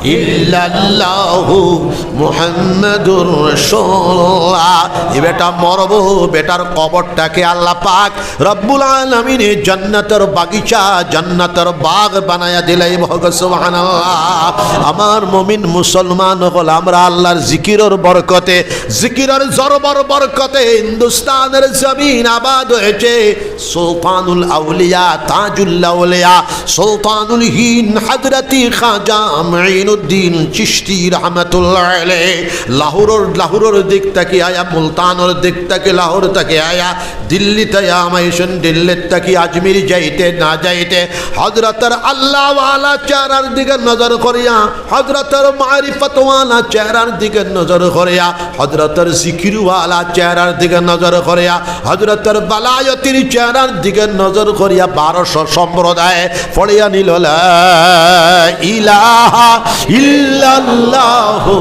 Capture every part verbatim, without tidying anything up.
ইল্লাল্লাহু মুহাম্মাদুর রাসূলুল্লাহ। এই বেটা মরবো, বেটার কবরটাকে আল্লাহ পাক রব্বুল আলামিনে জান্নাতের বাগিচা, জান্নাতের বাগ বানায়া দিলাইবো। সুবহানাল্লাহ। আমার মুমিন মুসলমান অকল, আমরা আল্লাহর জিকিরর বরকতে, জিকিরর জরবর বরকতে হিন্দুস্তানের জমিন আবাদ হয়েছে। সুলতানুল আউলিয়া, তাজুল আউলিয়া, সুলতানুল হিন্দ হযরতি খাজা মুঈনুদ্দিন চিশতি রহমতুল্লাহ আলাইহি লাহোরর, লাহোরর দিক থাকি আয়া, মুলতানর দিক থাকি, লাহোর থাকি আয়া, দিল্লিত আয়া হামাইছইন। দিল্লিত থাকি আজমির যাইতে না যাইতে হযরতর আল্লাহওয়ালা চেহারার দিকে নজর করিয়া, হযরতর মারিফতওয়ালা চেহারার দিকে নজর করিয়া, হযরতর জিকিরওয়ালা চেহারার দিকে নজর করিয়া, হযরতর বালায়তির চেহারার দিকে নজর করিয়া বারোশো সম্প্রদায় পড়িয়া নিল, লা ইলাহা ইল্লাল্লাহু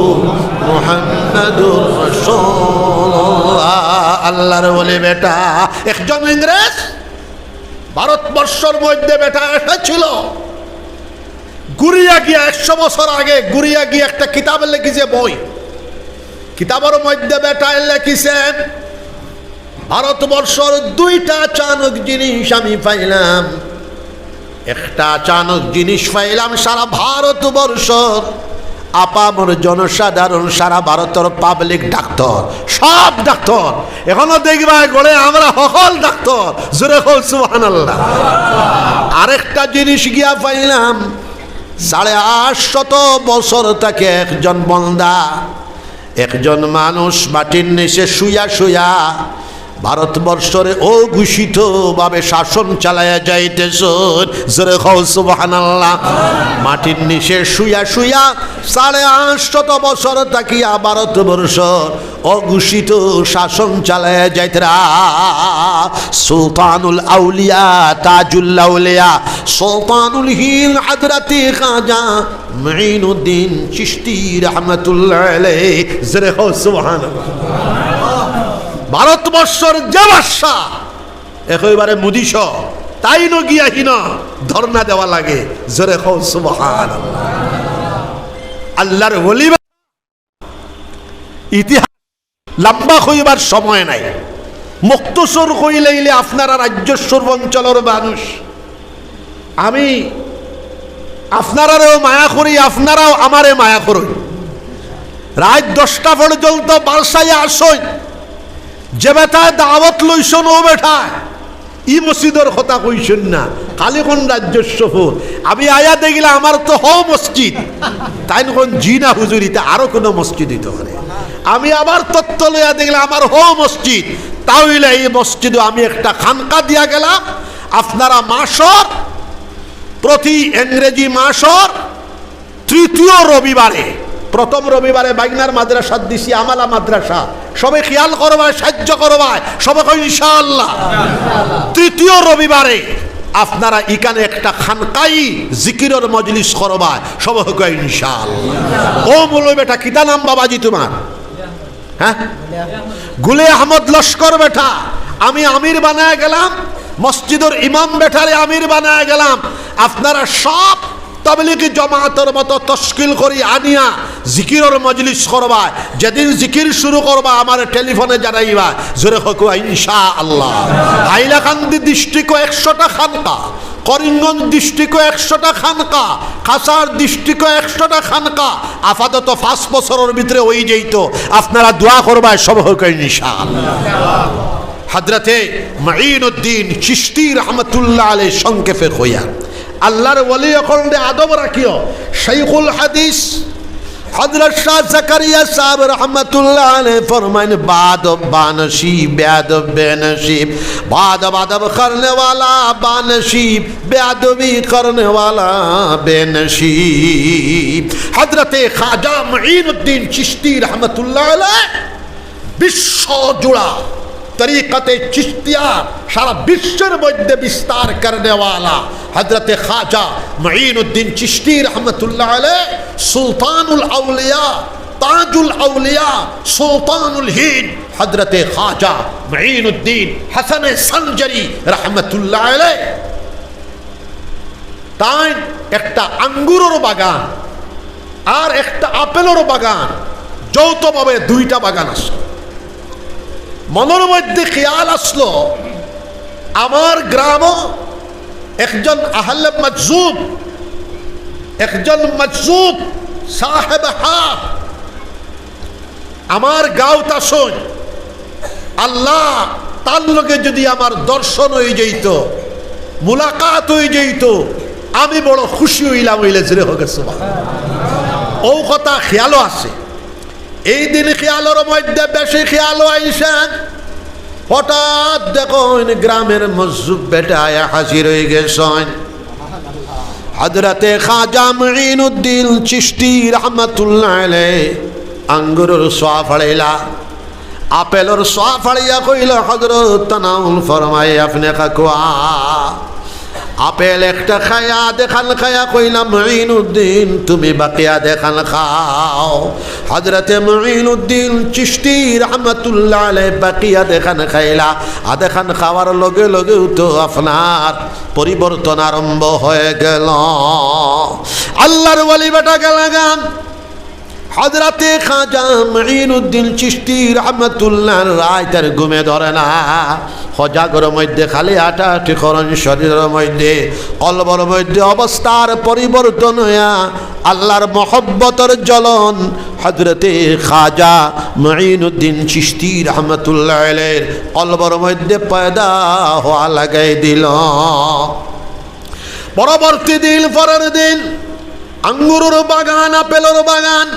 মুহাম্মাদুর রাসূলুল্লাহ। আল্লাহর ওলি বেটা। একজন ইংরেজ ভারতবর্ষর মধ্যে বেটা এসেছিল, ঘুরিয়া গিয়া একশো বছর আগে ঘুরিয়া গিয়া একটা কিতাবে লেখিছে বই, কিতাবর মধ্যে বেটায় লেখিছেন, ভারতবর্ষর দুইটা আচানক জিনিস আমি পাইলাম। একটা আচানক জিনিস পাইলাম, সারা ভারতবর্ষর আপামর জনসাধারণ, সারা ভারতর পাবলিক ডাক্তার, সব ডাক্তার। এখনো দেখবা ঘরে আমরা হকল ডাক্তার। জোরে কও সুবহানাল্লাহ। আরেকটা জিনিস গিয়া পাইলাম, সাড়ে আটশত বছর থাকি একজন বন্দা, একজন মানুষ মাটির নিচে শুয়া শুয়া ভারতবর্ষরে অঘোষিতভাবে শাসন চালাইয়া যাইতেছইন। জোরে কও সুবহানাল্লাহ। মাটির নিচে শুয়া শুয়া সাড়ে আটশত বছর থাকিয়া ভারতবর্ষ অঘোষিত শাসন চালাইয়া যাইতরা সুলতানুল আউলিয়া, তাজুল আউলিয়া, সুলতানুল হিন্দ হযরতে খাজা মুঈনুদ্দিন চিশতি রহমতুল্লাহ আলাইহি। জোরে কও সুবহানাল্লাহ। ভারতবর্ষর যে বাদশা, একেবারে মোদি শাহ, তাইন গিয়া হিনো ধর্ণা দেওয়া লাগে। জোরে কও সুবহানাল্লাহ। আল্লাহর ওলি। ইতিহাস লম্বা কইবার সময় নাই, মুক্তসর কইলাইলে আপনারা রাজ্যেশ্বর অঞ্চলর মানুষ, আমি আপনারারেও মায়া করি, আপনারাও আমারে মায়া করইন। রাইত দশটা পর্যন্ত বাসায় আসইন, যে বেটায় দাওয়াত লইছইন অউ বেটায় ই মসজিদর কথা কইছইন না, খালি কইন রাজ্যেশ্বর। আমি আইয়া দেখলাম আমার তো হউ মসজিদ। তাইন কইন, "জি না হুজুর, ইতা আরো কুনু মসজিদ অইতো পারে।" আমি আবার তথ্য লইয়া দেখলাম আমার হউ মসজিদ। তা অইলে ই মসজিদো আমি একটা খানকা দিয়া গেলাম। আপনারা মাসর, প্রতি ইংরেজি মাসর তৃতীয় রবিবারে, প্রথম রবিবারে বাইগনার মাদ্রাসাত দিছি, আমালা মাদ্রাসা। সবে খেয়াল করবায়, সাহায্য করবায়, সবে কও ইনশাআল্লাহ। তৃতীয় রবিবারে আপনারা ইখানে একটা খানকাই জিকিরর মজলিস করবায়, সবে কও ইনশাআল্লাহ। ও মৌলভী বেটা, কিতা নাম বাবাজি তুমার? হ্যাঁ, গুলে আহমদ লস্কর বেটা, আমি আমির বানায় গেলাম, মসজিদর ইমাম বেটারে আমির বানায় গেলাম। আপনারা সব তবলিগি জমাতর মতো তশকিল করি আনিয়া জিকিরর মজলিস করবায়। যেদিন জিকির শুরু করবায়, আমারে টেলিফোনে জানাইবায়। জোরে কও ইনশাআল্লাহ। হাইলাকান্দি ডিস্ট্রিক্টও একশোটা খানকা, করিমগঞ্জ ডিস্ট্রিক্টও একশোটা খানকা, কাছাড় ডিস্ট্রিক্টও একশোটা খানকা। আপাতত পাঁচ বছরর ভিতরে অই যাইতো। আপনারা দোয়া করবায়, সবে কও ইনশাআল্লাহ। হযরতে মুঈনুদ্দিন চিশতি রহমতুল্লাহ আলাইহি সংক্ষেপে কইয়া, আল্লাহর ওলি অকলরে আদব রাখিও। শাইখুল হাদিস হযরত শাহ জাকারিয়া সাহেব রহমতুল্লাহ আলাইহি ফরমাইন, "বাদব বানসিব, বেয়াদব বেনসিব।" বাদব আদব করনে ওয়ালা, বানসিব বেয়াদবি করনে ওয়ালা, বেনসিব। হযরতে খাজা মুঈনুদ্দিন চিশতি রহমতুল্লাহ আলাইহি বিশ্ব জুড়া তরিকাতে চিশতিয়া সারা বিশ্বর মধ্যে বিস্তার করনে ওয়ালা হযরতে খাজা মুঈনুদ্দিন চিশতি রহমতুল্লাহ আলাইহি, সুলতানুল আউলিয়া, তাজুল আউলিয়া, সুলতানুল হিন্দ হযরতে খাজা মুঈনুদ্দিন হাসানে সানজারি রহমতুল্লাহ আলাইহি। তাইন একটা আঙ্গুরর বাগান, আর একটা আপেলর বাগান, যৌথভাবে দুইটা বাগান আছে। মনর মধ্যে খেয়াল আসলো, আমার গ্রামও একজন আহলে মাজজুব, একজন মাজজুব সাহেব হা, আমার গাঁওত আছইন। আল্লাহ, তার লগে যদি আমার দর্শন অই যাইত, মুলাকাত অই যাইত, আমি বড় খুশি অইলাম। অইলে জোরে হোক সুবহান। অউ কথা খেয়ালও আছে। এই দিন খেয়ালর মধ্যে বেশি খেয়ালও আইছে। হঠাৎ দেখইন গ্রামর মজজুব বেটা আইয়া হাজির অই গেছইন। হযরতে খাজা মুঈনুদ্দিন চিশতি রহমাতুল্লাহ আলাইহি আঙ্গুরর ছোয়া ফাড়াইলা, আপেলর ছোয়া ফাড়াইয়া কইলা, "হযরত, তানাউল ফরমাই আপনে খাউক্কা।" আপেল একটা খাইয়া, আধেখান খাইয়া কইলা, "মুঈনুদ্দিন, তুমি বাকি আধেখান খাও।" হযরতে মুঈনুদ্দিন চিশতি রহমাতুল্লাহ আলাইহি বাকি আধেখান খাইলা। আধেখান খাওয়ার লগে লগেউ তো আপনার পরিবর্তন আরম্ভ অই গেল। আল্লাহর ওলি বেটা গেলাগা। হযরতে খাজা মুঈনুদ্দিন চিশতি রহমাতুল্লাহ রাইত আর ঘুমে ধরে না। হজাগর মধ্যে খালি আটাআটি করইন, শরীরর মধ্যে, কলবর মধ্যে অবস্থার পরিবর্তন অইয়া আল্লাহর মহব্বতর জ্বলন হযরতে খাজা মুঈনুদ্দিন চিশতি রহমাতুল্লাহ আলাইহির কলবর মধ্যে পয়দা হওয়া লাগাই দিল। পরবর্তী দিন, পরের দিন, আঙ্গুরর বাগান, আপেলর বাগান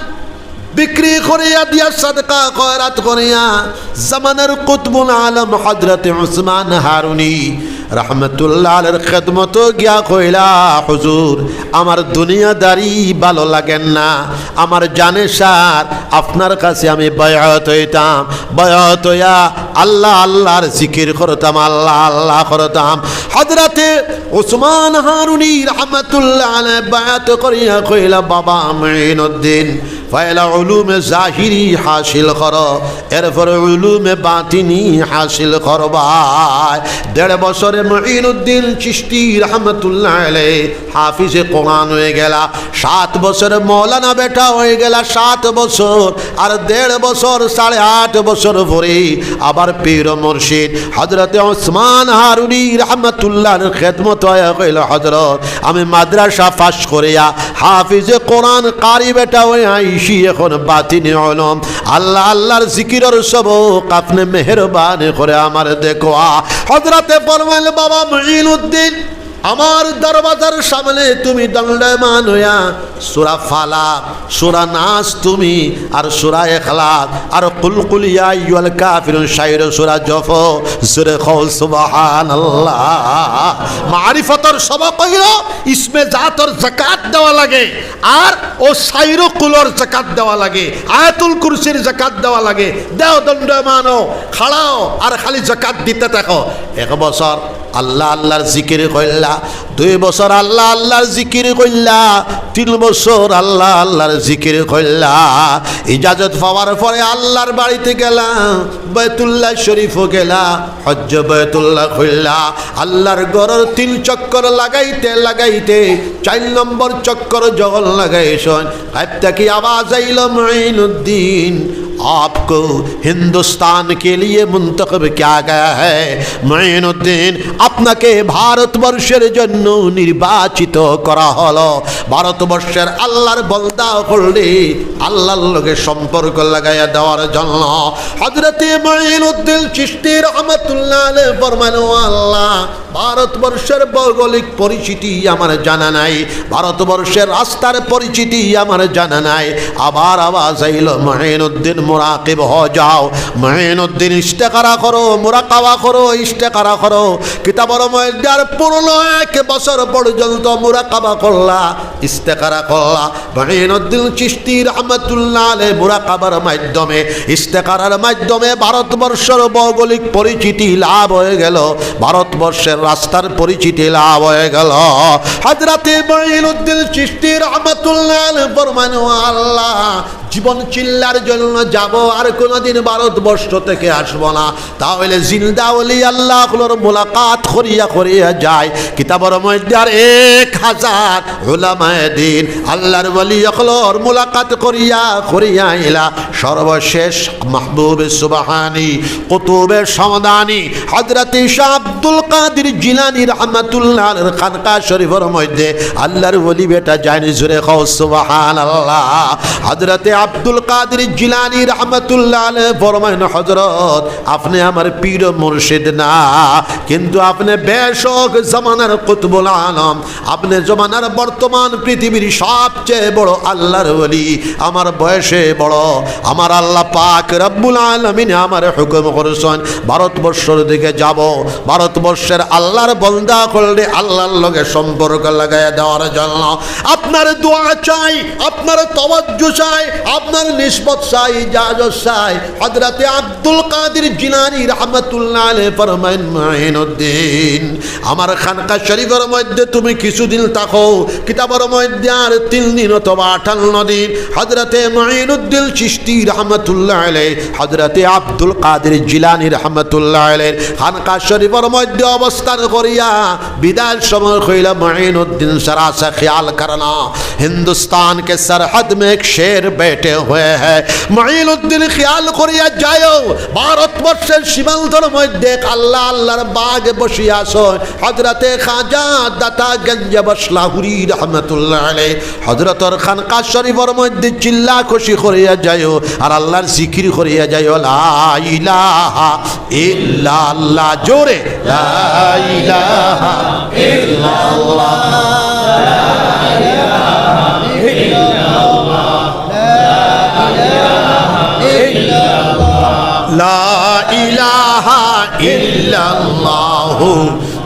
বিক্রি করিয়া দিয়া, সাদকা খয়রাত করিয়া, জামানার কুতবুল আলম হযরতে উসমান হারুনি রহমতুল্লাহ আলাইহির খেদমতো গিয়া কইলা, "হুজুর, আমার দুনিয়াদারি ভালো লাগের না, আমার জানে সার, আপনার কাছে আমি বায়াত অইতাম, বায়াত অইয়া আল্লাহ আল্লাহর জিকির করতাম, আল্লাহ আল্লাহ করতাম।" হযরতে উসমান হারুনি রহমতুল্লাহ আলাইহি বায়াত করিয়া কইলা, "বাবা মুঈনুদ্দিন, পয়লা উলুমে জাহিরি হাসিল করো, এরপরে উলুমে বাতিনি হাসিল করবায়।" দেড় বছরে মুঈনুদ্দিন চিশতি রহমতুল্লাহ আলাইহি হাফিজে কোরআন অই গেলা। সাত বছরে মৌলানা বেটা অই গেলা, সাত বছর, আর দেড় বছর, সাড়ে আট বছর পরে আবার পীর মুর্শিদ হযরতে উসমান হারুনি রহমতুল্লাহর খেদমতো আইয়া কইলা, "হযরত, আমি মাদ্রাসা পাশ করিয়া হাফিজে কোরআন কারি বেটা অইয়া আইছি, এখন বাতিনি উলুম, আল্লাহ আল্লাহর জিকিরর সবক আপনে মেহেরবানি করি আমারে দেওয়া।" হযরতে ফরমাইলা, "বাবা মুঈনুদ্দিন, আমার দরওয়াজার সামনে তুমি দণ্ডায়মান অইয়া সূরা ফালাক, সূরা নাস তুমি, আর সূরা ইখলাস, আর কুল কুল ইয়া আইয়ুহাল কাফিরুন, চাইর সূরা জপো।" জোরে কও সুবহানাল্লাহ। মারিফতর সবক অইলো ইসমে জাতর যাকাত দেওয়া লাগে, আর অউ চাইর কুলর যাকাত দেওয়া লাগে, আয়াতুল কুরসির যাকাত দেওয়া লাগে। দেও দণ্ডায়মান অও, খাড়াও, আর খালি যাকাত দিতে থাকো। এক বছর আল্লাহ আল্লাহর জিকির কইলা, দুই বছর আল্লাহ আল্লাহর জিকির কইলা, তিন বছর আল্লাহ আল্লাহর জিকির কইলা। ইজাজত পাওয়ার পরে আল্লাহর বাড়িতে গেলা, বায়তুল্লাহ শরীফও গেলা, হজ্জে বায়তুল্লাহ কইলা, আল্লাহর ঘরর তিন চক্কর লাগাইতে লাগাইতে চাইর নম্বর চক্কর যখন লাগাইছইন, গায়েব থাকি আওয়াজ আইলো, "মুঈনুদ্দিন, আপকো হিন্দুস্তান কে লিয়ে মুন্তখব কিয়া গায়া হ্যায়।" মুঈনুদ্দিন, আপনাকে ভারতবর্ষের জন্য নির্বাচিত করা হলো। ভারতবর্ষের আল্লাহর বন্দা অকলরে আল্লাহর লগে সম্পর্ক লাগাইয়া দেওয়ার জন্য। হযরতে মুঈনুদ্দিন চিশতি রহমতুল্লাহ আলাইহি ফরমাইন, "ও আল্লাহ, ভারতবর্ষের ভৌগোলিক পরিচিতি আমার জানা নাই, ভারতবর্ষের রাস্তার পরিচিতি আমার জানা নাই।" আবার আওয়াজ আইলো, "মুঈনুদ্দিন মুরাকিব হো যাও, মুঈনুদ্দিন ইস্তেখারা করো, মুরাকাবা করো, ইস্তেখারা করো।" কিতাবর মধ্যে আর পড়লো, এক বছর পর্যন্ত মুরাকাবা করলা, ইস্তেখারা করলা। মুঈনুদ্দিন চিশতি রহমতুল্লাহ আলাইহি মুরাকাবার মাধ্যমে, ইস্তেখারার মাধ্যমে ভারতবর্ষর ভৌগোলিক পরিচিতি লাভ অই গেল, ভারতবর্ষের রাস্তার পরিচিতি লাভ অই গেল। হযরতে মুঈনুদ্দিন চিশতি রহমতুল্লাহ আলাইহি ফরমাইন, "ও আল্লাহ, জীবন চিল্লার জন্য যাব, আর কোনোদিন ভারতবর্ষ থেকে আসব না। তাহলে জিন্দা ওলি আল্লাহ অকলর মুলাকাত করিয়া করিয়া যায়। কিতাবর মধ্যে আর এক হাজার উলামায়ে দ্বীন আল্লাহর ওলি অকলর মুলাকাত করিয়া করিয়া আইলা। সর্বশেষ মাহবুবে সুবহানি, কুতুবে সমদানি, হযরতে শাহ আব্দুল কাদির জিলানী রহমাতুল্লাহ আলাইহির খানকা শরীফর মধ্যে আল্লাহর ওলি বেটা যাইন। জোরে কও সুবহানাল্লাহ। হযরতে আব্দুল কাদির জিলানী রহমাতুল্লাহ আলাইহি ফরমাইন, হযরত, আপনে আমার পীর ও মুর্শিদ না, কিন্তু আপনে বেশক জমানার কুতুবুল আলম, আপনে জমানার বর্তমান পৃথিবীর সবচেয়ে বড় আল্লাহর ওলি। আমার বয়সে বড়, আমার আল্লাহ পাক রব্বুল আলামিনে আমারে হুকুম করছইন, ভারতবর্ষর দিকে যাব, ভারতবর্ষের আল্লাহর বন্দা অকলরে আল্লাহর লগে সম্পর্ক লাগাইয়া দেওয়ার জন্য। আপনার দোয়া চাই, আপনার তওয়াজ্জু চাই, আপনার নিসবত চাই, ইজাজত চাই। হযরতে আব্দুল কাদির জিলানী রহমাতুল্লাহ আলাইহি ফরমাইন, মুঈনুদ্দিন, আমার খানকা শরীফর মধ্যে তুমি কিছুদিন থাকো। কিতাবর মধ্যে আর তিন দিন অথবা আটান্ন দিন। হযরতে মুঈনুদ্দিন চিশতি রহমাতুল্লাহ আলাইহি, হযরতে আব্দুল কাদির জিলানী রহমাতুল্লাহ আলাইহির খানকা শরীফর মধ্যে অবস্থান করিয়া বিদায় সময় কইলা, মুঈনুদ্দিন, জরা সা খিয়াল করনা, হিন্দুস্তান কে সরহদ মে এক শের বেঠে হুয়ে হ্যায়। মুঈনুদ্দিন, খিয়াল করিয়া যাইও, ভারতবর্ষের সীমান্তর মধ্যে এক আল্লাহ আল্লাহর বাঘ বসিয়া আছইন, হযরতে খাজা দাতা গঞ্জ বখশ লাহুরি রহমাতুল্লাহ আলাইহি। হযরতর খানকা শরীফর মধ্যে চিল্লা খুশি করিয়া যাইও, আর আল্লাহর জিকির করিয়া যাইও, লা ইলাহা ইল্লাল্লাহ। জোরে, লা ইলাহা ইল্লাল্লাহ। লা ইলাহা ইল্লাল্লাহু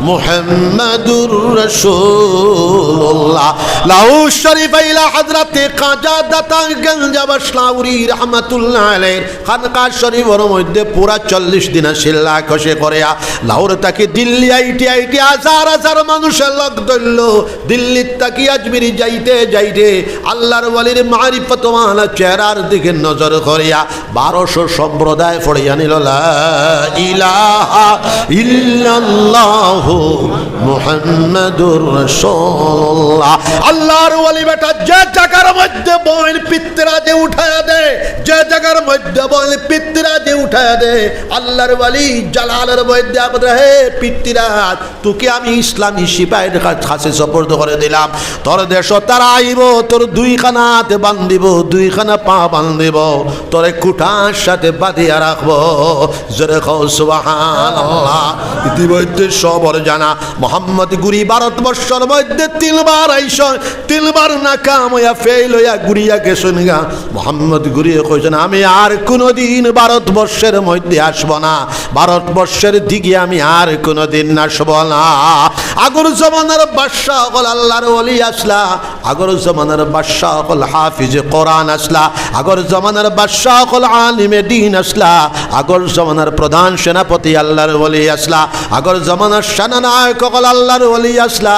মুহাম্মাদুর রাসূলুল্লাহ। লাহোর শরীফ আইলা হযরতে খাজা দাতা গঞ্জ বখশ লাহুরি রহমাতুল্লাহ আলাইহির খানকা শরীফর মধ্যে পুরা চল্লিশ দিন চিল্লা খুশি করিয়া। লাহোর থাকি দিল্লি আইতে আইতে হাজার হাজার মানুষে লগ ধরলো। দিল্লির থাকি আজমির যাইতে যাইতে আল্লাহর ওলির মারিফতওয়ালা চেহারার দিকে নজর করিয়া বারোশো সম্প্রদায় পড়িয়া নিল, লা ইলাহা ইল্লাল্লাহু মুহাম্মাদুর রাসূলুল্লাহ। আল্লাহর ওলি বেটা যে জাগার মধ্যে বইন পিতরা যে উঠায়া দে, যে জাগার মধ্যে বইন পিতরা যে উঠায়া দে, আল্লাহর ওলি জালালর মধ্যে আমাদের, হে পিতরা, তোকে আমি ইসলামী সিপাহীর কা-, কাছে সুপর্দ করে দিলাম। তোর দেশো তারা আইবো, তোর দুইখানা আত বান্ধিবো, দুইখানা পা বান্ধিবো, তোরে খুঁটার সাথে বাঁধিয়া রাখবো। জোরে কও সুবহানাল্লাহ। ইতিমধ্যে সবর জানা, মোহাম্মদ গুরি ভারতবর্ষর মধ্যে তিনবার আইসইন, তিনবার নাকাম অইয়া, ফেইল অইয়া, ঘুরিয়া গেছইন গা। মোহাম্মদ গুরিয়ে কইছইন, আমি আর কোনোদিন ভারতবর্ষের মধ্যে আসবো না, ভারতবর্ষের দিকে আমি আর কোনোদিন আসবো না। আগর জমানার বাদশা অকল আল্লাহর ওলি আছলা, আগর জমানার বাদশা অকল হাফিজে কোরআন আছলা, আগর জমানার বাদশা অকল আলিমে দ্বীন আছলা, আগর জমানার প্রধান সেনাপতি আল্লাহর ওলি আছলা, আগর জমানার সেনানায়ক অকল আল্লাহর ওলি আছলা,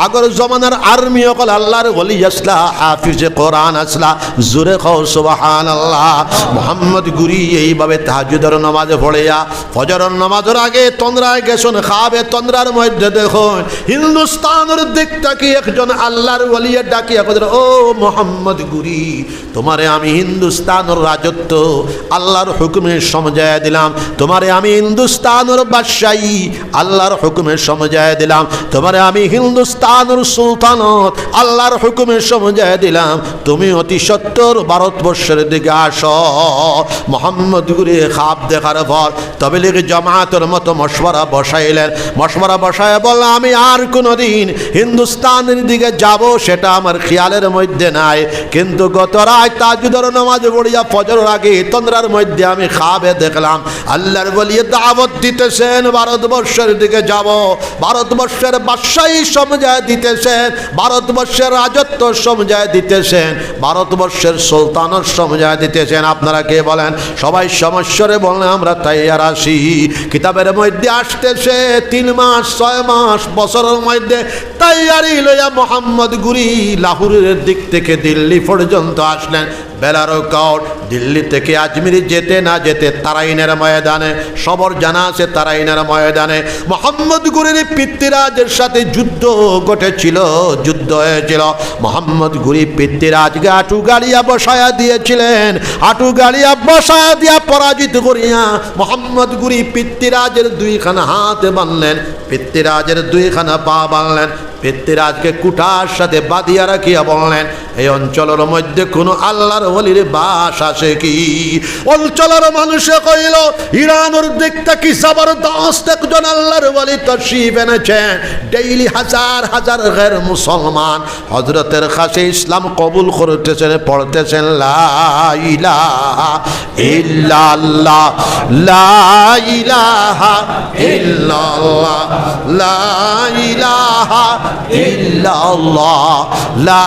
আগর জমানার আর্মি অকল আল্লাহর ওলি আছলা, হাফিজে কোরআন আছলা। জোরে কও সুবহানাল্লাহ। মোহাম্মদ গুরি এইভাবে তাহাজ্জুদর নামাজ পড়িয়া, ফজরর নামাজর আগে তন্দ্রায় গেছইন, খাবে তন্দ্রার মধ্যে দেখইন হিন্দুস্তানর দিক থাকি একজন আল্লাহর ওলিয়ে ডাকিয়া কইরা, ও মোহাম্মদ গুরি, তোমারে আমি হিন্দুস্তানর রাজত্ব আল্লাহর হুকুমে সমঝাইয়া দিলাম, তোমারে আমি হিন্দুস্তানর বাদশাহী আল্লাহর হুকুমে সমঝাইয়া দিলাম, তোমারে আমি হিন্দুস্তানর সুলতানত আল্লাহর হুকুমে সমঝাইয়া দিলাম, তুমি অতি সত্বর ভারতবর্ষের দিকে আসো। মোহাম্মদ গুরি খাব দেখার পর তবলিগি জামাতর মতো মশওয়ারা বসাইলেন। মশওয়ারা বসাইয়া বললেন, আমি আর কোনোদিন হিন্দুস্তানের দিকে যাব, সেটা আমার খেয়ালের মধ্যে নাই, কিন্তু গত রাইত তাহাজ্জুদর নামাজ পড়িয়া ফজরর আগে তন্দ্রার মধ্যে আমি খাবে দেখলাম আল্লাহর ওলিয়ে দাওয়াত দিতেছেন, ভারতবর্ষের দিকে যাব, ভারতবর্ষের বাদশাহী সমঝাইয়া দিতেছেন, ভারতবর্ষের রাজত্ব সমঝাইয়া দিতেছেন, ভারতবর্ষের সুলতানত সমঝাইয়া দিতেছেন। আপনারা কে বলেন? সবাই সমস্বরে বলেন, আমরা তৈয়ার আছি। কিতাবের মধ্যে আসতেছে তিন মাস, ছয় মাস, বছরর মধ্যে তৈয়ারি লইয়া মোহাম্মদ গুরি লাহোরের দিক থেকে দিল্লি পর্যন্ত আসলেন। বেলারো কাউট দিল্লি থেকে আজমির যেতে না যেতে তারাইনের ময়দানে, সবর জানা আছে, তারাইনের ময়দানে মোহাম্মদ গুরির পৃথ্বীরাজের সাথে যুদ্ধ ঘটেছিল, যুদ্ধ হয়েছিল। মোহাম্মদ গুরি পৃথ্বীরাজকে আটু গাড়িয়া বসায়া দিয়েছিলেন। আটু গাড়িয়া বসায়া দিয়া পরাজিত করিয়া মোহাম্মদ গুরি পৃথ্বীরাজের দুইখানা হাত বানলেন, পৃথ্বীরাজের দুইখানা পা বানলেন। পৃথ্বীরাজকে কুঠার সাথে বাঁধিয়া রাখিয়া বললেন, "এই অঞ্চলের মধ্যে কোনো আল্লাহর ওলির বাস আছে কি?" অঞ্চলের মানুষে কইল, "ইরানের দিক থাকি জবরদস্ত একজন আল্লাহর ওলি তশরিফ এনেছেন।" ডেইলি হাজার হাজার গের মুসলমান হযরতের কাছে ইসলাম কবুল করতেছেন, পড়তেছেন, "লা ইলাহা ইল্লাল্লাহ, লা ইলাহা ইল্লাল্লাহ, লা ইলাহা ইল্লাল্লাহ, লা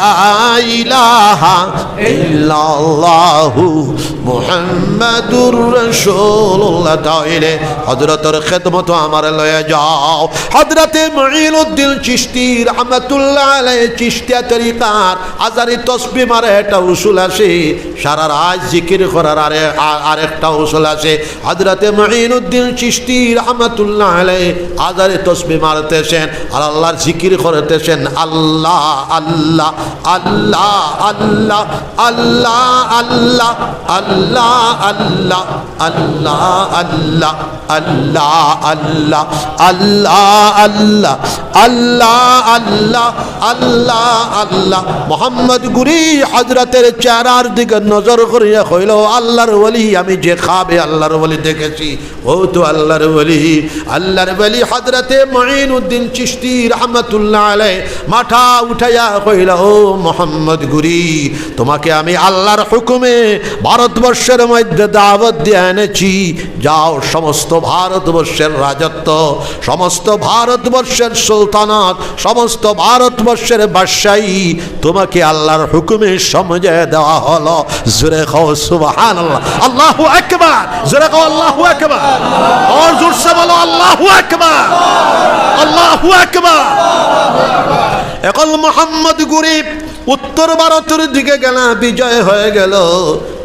ইলাহা ইল্লাল্লাহু মুহাম্মাদুর রাসূলুল্লাহ।" তাইলে হযরতের খেদমত আমারে লইয়া যাও। হযরতে মুঈনুদ্দিন চিশতি রহমাতুল্লাহ আলাইহি চিশতিয়া তরিকার আজারি তসবি মারে একটা উসুল আছে, সারা রাত জিকির করার আরে-, আ-, আরেকটা উসুল আছে। হযরতে মুঈনুদ্দিন চিশতি রহমাতুল্লাহ আলাইহি আজারি তসবি মারতেছেন আর আল্লাহর জিকির করতেছেন, আল্লাহ, আল্লাহ, আল্লাহ, আল্লাহ, আল্লাহ, আল্লাহ, আল্লাহ, আল্লাহ, আল্লাহ, আল্লাহ, আল্লাহ, আল্লাহ, আল্লাহ, আল্লাহ, আল্লাহ, আল্লাহ, আল্লাহ। মোহাম্মদ গুরি হযরতের চেহারার দিকে নজর করিয়া কইল, "আল্লাহর ওলি, আমি যে খাবে আল্লাহর ওলি দেখেছি, ও তো আল্লাহর ওলি।" আল্লাহর ওলি হযরতে মুঈনুদ্দিন চিশতি রহমাতুল্লাহ আলাইহি মাথা উঠাইয়া কইল, "ও মোহাম্মদ গুরি, তোমাকে আমি আল্লাহর হুকুমে ভারতবর্ষের মধ্যে দাওয়াত দিয়া এনেছি। যাও, সমস্ত ভারতবর্ষের রাজত্ব, সমস্ত ভারতবর্ষের সুলতানাত, সমস্ত ভারতবর্ষের বাদশাহী তোমাকে আল্লাহর হুকুমে সমঝে দেওয়া হলো।" জোরে কও সুবহানাল্লাহ, আল্লাহু আকবার। জোরে কও আল্লাহু আকবার। আর জোরসে বলো আল্লাহু আকবার, আল্লাহু আকবার। এখন মোহাম্মদ গুরি উত্তর ভারতের দিকে গেলা, বিজয় হয়ে গেল।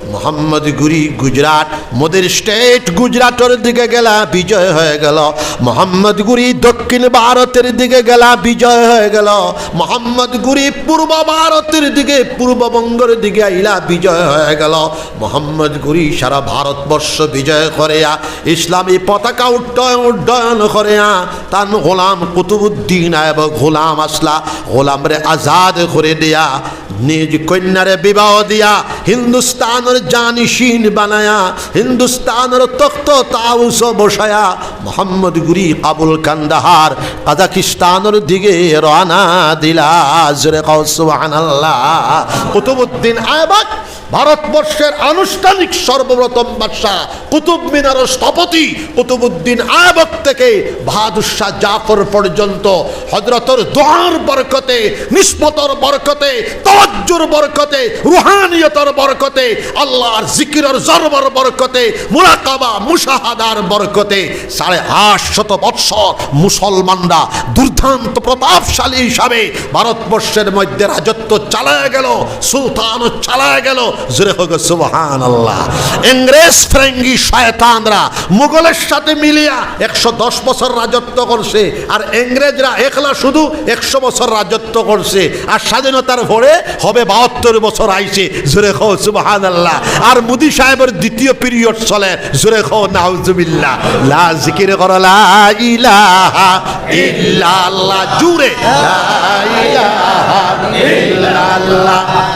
মোহাম্মদ গুরি গুজরাট, মোদির স্টেট গুজরাটের দিকে গেলা, বিজয় হয়ে গেল। মোহাম্মদ গুরি দক্ষিণ ভারতের দিকে গেলা, বিজয় হয়ে গেল। মোহাম্মদ গুরি পূর্ব ভারতের দিকে, পূর্ববঙ্গের দিকে আইলা, বিজয় হয়ে গেল। মোহাম্মদ গুরি সারা ভারতবর্ষ বিজয় করিয়া ইসলামী পতাকা উড্ডয়ন, উড্ডয়ন করিয়া তান গোলাম কুতুবুদ্দিন আইবক গোলাম আছলা, গোলামরে আজাদ করে দিয়া, নিজ কন্যারে বিবাহ দিয়া, হিন্দুস্তানর জানিশিন বানায়া, হিন্দুস্তানর তখত তাউস বসায়া, মোহাম্মদ গুরি কাবুল কান্দাহার কাজাকিস্তানর দিকে রওয়ানা দিলা। জোরে কও সুবহানাল্লাহ। কুতুবুদ্দিন আইবক ভারতবর্ষের আনুষ্ঠানিক সর্বপ্রথম বাদশাহ, কুতুব মিনারর স্থপতি কুতুবুদ্দিন আইবক থেকে বাহাদুর শাহ জাফর পর্যন্ত হযরতর দোয়ার বরকতে, নিসবতর বরকতে, তাওয়াজ্জুর বরকতে, রুহানিয়তর বরকতে, আল্লাহর জিকিরর জরবর বরকতে, মুরাকাবা, মুশাহাদার বরকতে সাড়ে আটশত বৎসর মুসলমানরা দুর্দান্ত প্রতাপশালী হিসাবে ভারতবর্ষের মধ্যে রাজত্ব চালায় গেল, সুলতান চালায় গেল। জোরে হোক সুবহানাল্লাহ। ইংরেজ ফিরিঙ্গি শয়তানরা মুঘলের সাথে মিলিয়া একশো দশ বছর রাজত্ব করছে, আর ইংরেজরা একলা শুধু একশো বছর রাজত্ব করছে, আর স্বাধীনতার পরে হবে বাহাত্তর বছর আইছে। জোরে কও সুবহানাল্লাহ। আর মোদি সাহেবের দ্বিতীয় পিরিয়ড চলে। জোরে কও নাউজুবিল্লাহ। লা জিকির করো লা ইলাহা ইল্লাল্লাহ। জোরে লা ইলাহা ইল্লাল্লাহ।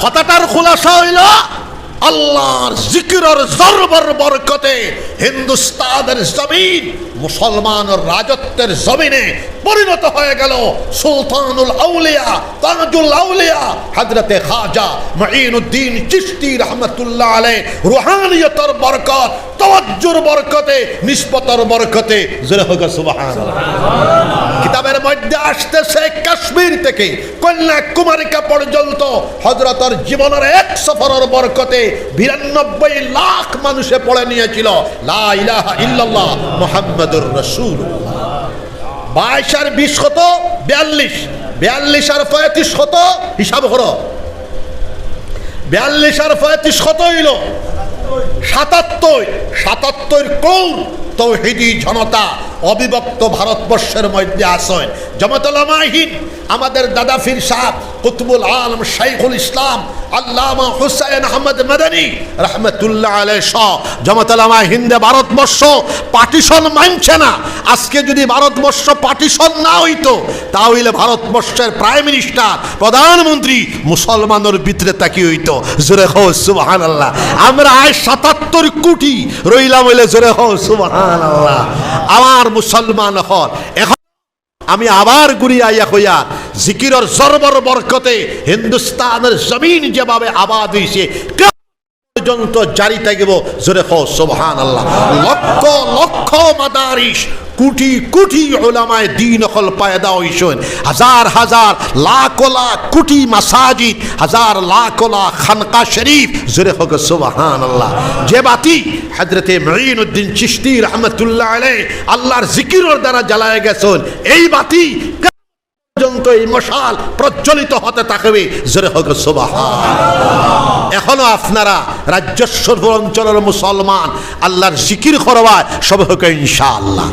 কথাটার খুলাসা হইল, আল্লাহর জিকিরর জরবর বরকতে হিন্দুস্তানের জমিন, মুসলমানর রাজত্বের জমিনে পরিণত হয়ে গেল সুলতানুল আউলিয়া, তাজুল আউলিয়া হযরতে খাজা মুঈনুদ্দিন চিশতি রহমতুল্লাহ আলাইহি। রুহানিয়তর বরকত, তাওয়াজ্জুর বরকতে, নিসবতর বরকতে। জোরে হোক সুবহানাল্লাহ। কিতাবের মধ্যে আসতেছে কাশ্মীর থেকে কন্যাকুমারিকা পর্যন্ত হযরতর জীবনের এক সফরর বরকতে বিরানব্বই লাখ মানুষে পড়ে নিয়েছিল লা ইলাহা ইল্লাল্লাহ মুহাম্মাদুর রাসূলুল্লাহ। বাইশ আর বিশ কত? বিয়াল্লিশ। বিয়াল্লিশ আর পঁয়ত্রিশ কত? হিসাব করো। বিয়াল্লিশ আর পঁয়ত্রিশ কত অইল? সাতাত্তর। সাতাত্তর কোর তৌহিদি জনতা অবিভক্ত ভারতবর্ষের মধ্যে আছইন। জমাত উলামায়ে হিন্দ, আমাদের দাদা পীর সাহেব কুতুবুল আলম শাইখুল ইসলাম আল্লামা হুসাইন আহমদ মাদানী রহমতুল্লাহ আলাইহি সহ জমাত উলামায়ে হিন্দে ভারতবর্ষ পার্টিশন মানছে না। আজকে যদি ভারতবর্ষ পার্টিশন না হইতো, তাহলে ভারতবর্ষের প্রাইম মিনিস্টার, প্রধানমন্ত্রী মুসলমানর ভিতরে থাকি হইতো। জোরে কও সুবহানাল্লাহ। আমরা আজ সাতাত্তর কোটি, রইলাম অইলে জোরে কও সুবহানাল্লাহ। আমার মুসলমান অকল, এখন আমি আবার ঘুরি আইয়া কইয়ার, জিকিরর জরবর বরকতে হিন্দুস্তানর জমিন যেভাবে আবাদ হইছে, কিয়ামত পর্যন্ত জারি থাকিব। জোরে কও সুবহানাল্লাহ। লক্ষ লক্ষ মাদারিস, কোটি কোটি উলামায়ে দ্বীন অকল পয়দা হইছইন, হাজার হাজার লাখ লাখ কোটি মাসাজিদ, হাজার লাখ লাখ খানকা শরীফ। জোরে কও সুবহানাল্লাহ। যে বাতি হযরতে মুঈনুদ্দিন চিশতি রহমতুল্লাহ আলাইহি আল্লাহর জিকিরর দ্বারা জ্বালায় গেছইন, এই বাতি পর্যন্ত এই মশাল প্রজ্বলিত হতে থাকবে। জোরে কও সুবহানাল্লাহ। এখনো আপনারা রাজ্যেশ্বরপুর অঞ্চলর মুসলমান আল্লাহর জিকির করবায় সবে কও ইনশাআল্লাহ।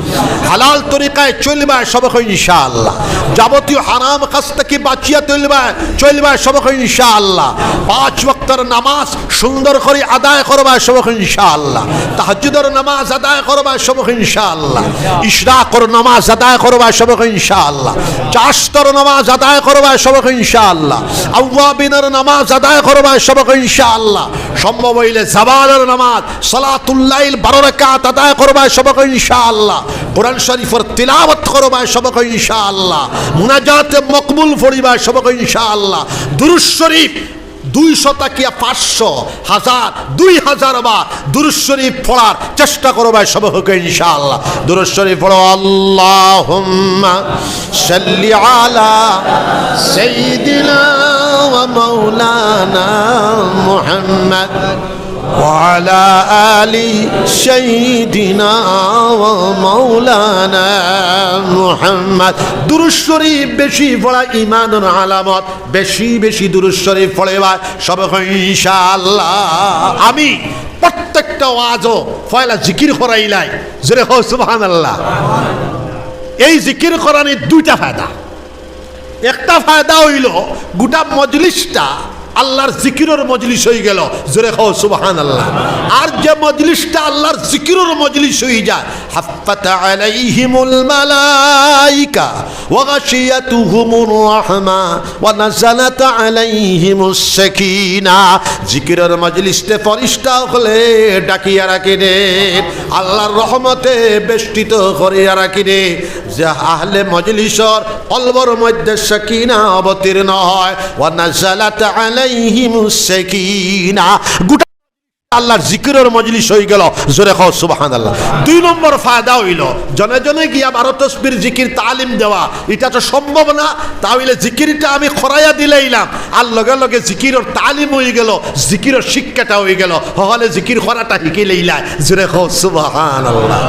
হালাল তরিকায় চলবায় সবে কও ইনশাআল্লাহ। যাবতীয় হারাম কাজ থাকি বাঁচিয়া চলবায়, চলবায় সবে কও ইনশাআল্লাহ। পাঁচ ওয়াক্তর নামাজ সুন্দর করি আদায় করবায় সবে কও ইনশাআল্লাহ। তাহাজ্জুদর নামাজ আদায় করবায় সবে কও ইনশাআল্লাহ। ইশরাকর নামাজ আদায় করবায় সবে কও ইনশাআল্লাহ। চাশতর নামাজ আদায় করবায় সবে কও ইনশাআল্লাহ। আওয়াবিনর নামাজ আদায় করবায় সবে কও ইনশাআল্লাহ। সম্ভব হইলে জাওয়ালর নামাজ, সালাতুল লাইল বারো রাকাত আদায় করবায় সবে কও ইনশাআল্লাহ। কোরআন শরীফর তিলাওয়াত করবায় সবে কও ইনশাআল্লাহ। মুনাজাতে মকবুল পড়িবায় সবে কও ইনশাআল্লাহ। দুরূদ শরীফ দুইশো থাকিয়া পাঁচশো, হাজার, দুই হাজার বার দুরূদ শরীফ পড়ার চেষ্টা করবায় সবে কও ইনশাআল্লাহ। দুরূদ শরীফ পড়ো, আল্লাহুম্মা সাল্লি আলা সাইয়্যিদিনা ওয়া মাওলানা মুহাম্মদ ওয়া আলা আলি সাইয়্যিদিনা ওয়া মাওলানা মুহাম্মদ। দুরূদ শরীফ বেশি পড়া ইমানর আলামত। বেশি বেশি দুরূদ শরীফ পড়বায় সবে কও ইনশাআল্লাহ। আমি প্রত্যেকটা ওয়াজো পয়লা জিকির করাইলাই। জোরে কও সুবহানাল্লাহ। এই জিকির করানির দুইটা ফায়দা। একটা ফায়দা হইল, গোটা মজলিসটা আল্লাহর জিকিরর মজলিস হই গেল। জোরে কও সুবহানাল্লাহ। আর যে মজলিসটা আল্লাহর জিকিরর মজলিস হই যায়, হাফফাত আলাইহিমুল মালাইকা ওয়া গাশিয়াতুহুমুর রাহমা ওয়া নাযালাত আলাইহিমুস সাকিনা। জিকিরর মজলিসতে ফিরিস্তা অকলে ডাকিয়া রাখিনে, আল্লাহর রহমতে বেষ্টিত করিয়া রাখিনে, যে আহলে মজলিসর কলবর মধ্যে সাকিনা অবতীর্ণ হয়। ওয়া নাযালাত আলাইহিমুস সাকিনা। গোটা আল্লাহর জিকিরর মজলিস হই গেল। জোরে কও সুবহানাল্লাহ। দুই নম্বর ফায়দা হইল, জনে জনে গিয়া বারো তসবির জিকির তালিম দেওয়া, এটা তো সম্ভব না। তাহলে জিকিরটা আমি করাইয়া দিলাইলাম, আর লগে লগে জিকিরর তালিম হই গেল, জিকিরর শিক্ষাটা হই গেল। হকলে জিকির করাটা শিখিলাইলায়। জোরে কও সুবহানাল্লাহ।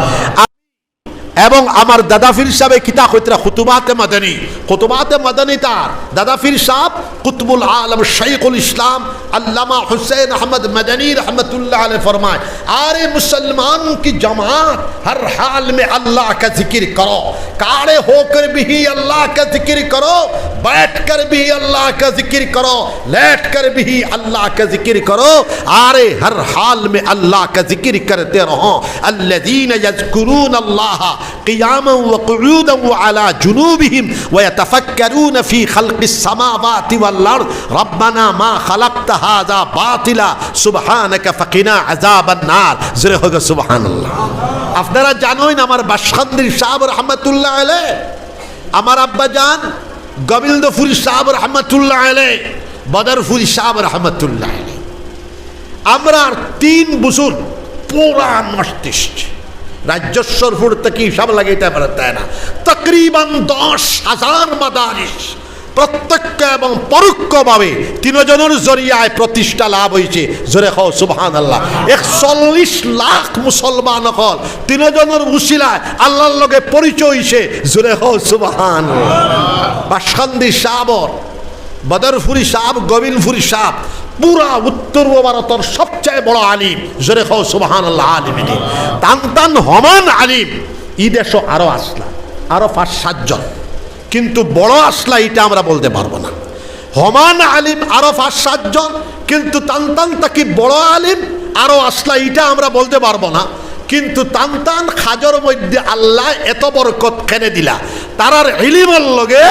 এবং আমার দাদা পীর সাহেবে কিতা কইতরা, খুতুবাতে মাদানী, খুতুবাতে মাদানী তার দাদা পীর সাহেব কুতুবুল আলম শাইখুল ইসলাম আল্লামা হুসেন আহমদ মাদানী রহমতুল্লাহ আলাইহি ফরমায়, ارے مسلمان کی جماعت، ہر حال میں اللہ کا ذکر کرو، کھڑے ہو کر بھی اللہ کا ذکر کرو، بیٹھ کر بھی اللہ کا ذکر کرو، لیٹ کر بھی اللہ کا ذکر کرو، ارے ہر حال میں اللہ کا ذکر کرتے رہو۔ الذين يذكرون الله قياما وقعودا وعلى جنوبهم ويتفكرون في خلق السماوات والأرض ربنا ما خلقت هذا باطلا سبحانك فقنا عذاب النار। জোরে হোক সুবহানাল্লাহ। আপনারা জানেন আমার বাসকান্দির সাহেব রহমতুল্লাহ আলাইহি আমার আব্বাজান গোবিন্দপুরী সাব রহমতুল্লাহ আলাইহি, বদরপুরী সাব রহমতুল্লাহ আলাইহি, আমরার তিন বছর পুরা মস্তিষ্ক রাজ্যেশ্বরপুর থাকি হিসাব লাগাইতা পারতায় না, তকরিবান দশ হাজার মাদারিস প্রত্যক্ষ এবং পরোক্ষভাবে তিনজনর জরিয়ায় প্রতিষ্ঠা লাভ অইছে। জোরে কও সুবহানাল্লাহ। একচল্লিশ লাখ মুসলমান অকল তিনজনর উসিলায় আল্লাহর লগে পরিচয় অইছে। জোরে কও সুবহানাল্লাহ। বাসকান্দি সাবর, বদরপুরী সাব, গোবিন্দপুরী সাব, পুরা উত্তর ভারতর সবচেয়ে বড় আলিম। জোরে কও সুবহানাল্লাহ। আলিম ইনি। তান তান হমান আলিম ই দেশো আরো আছলা, আরো পাঁচ সাতজন, কিন্তু বড় আছলা ইটা আমরা বলতে পারবো না। হমান আলিম আরো পাঁচ সাতজন, কিন্তু তান তান থাকি বড় আলিম আরো আছলা ইটা আমরা বলতে পারবো না। কিন্তু তান তান কাজর মধ্যে আল্লায় এত বরকত কেনে দিলা, তারার ইলিমর লগে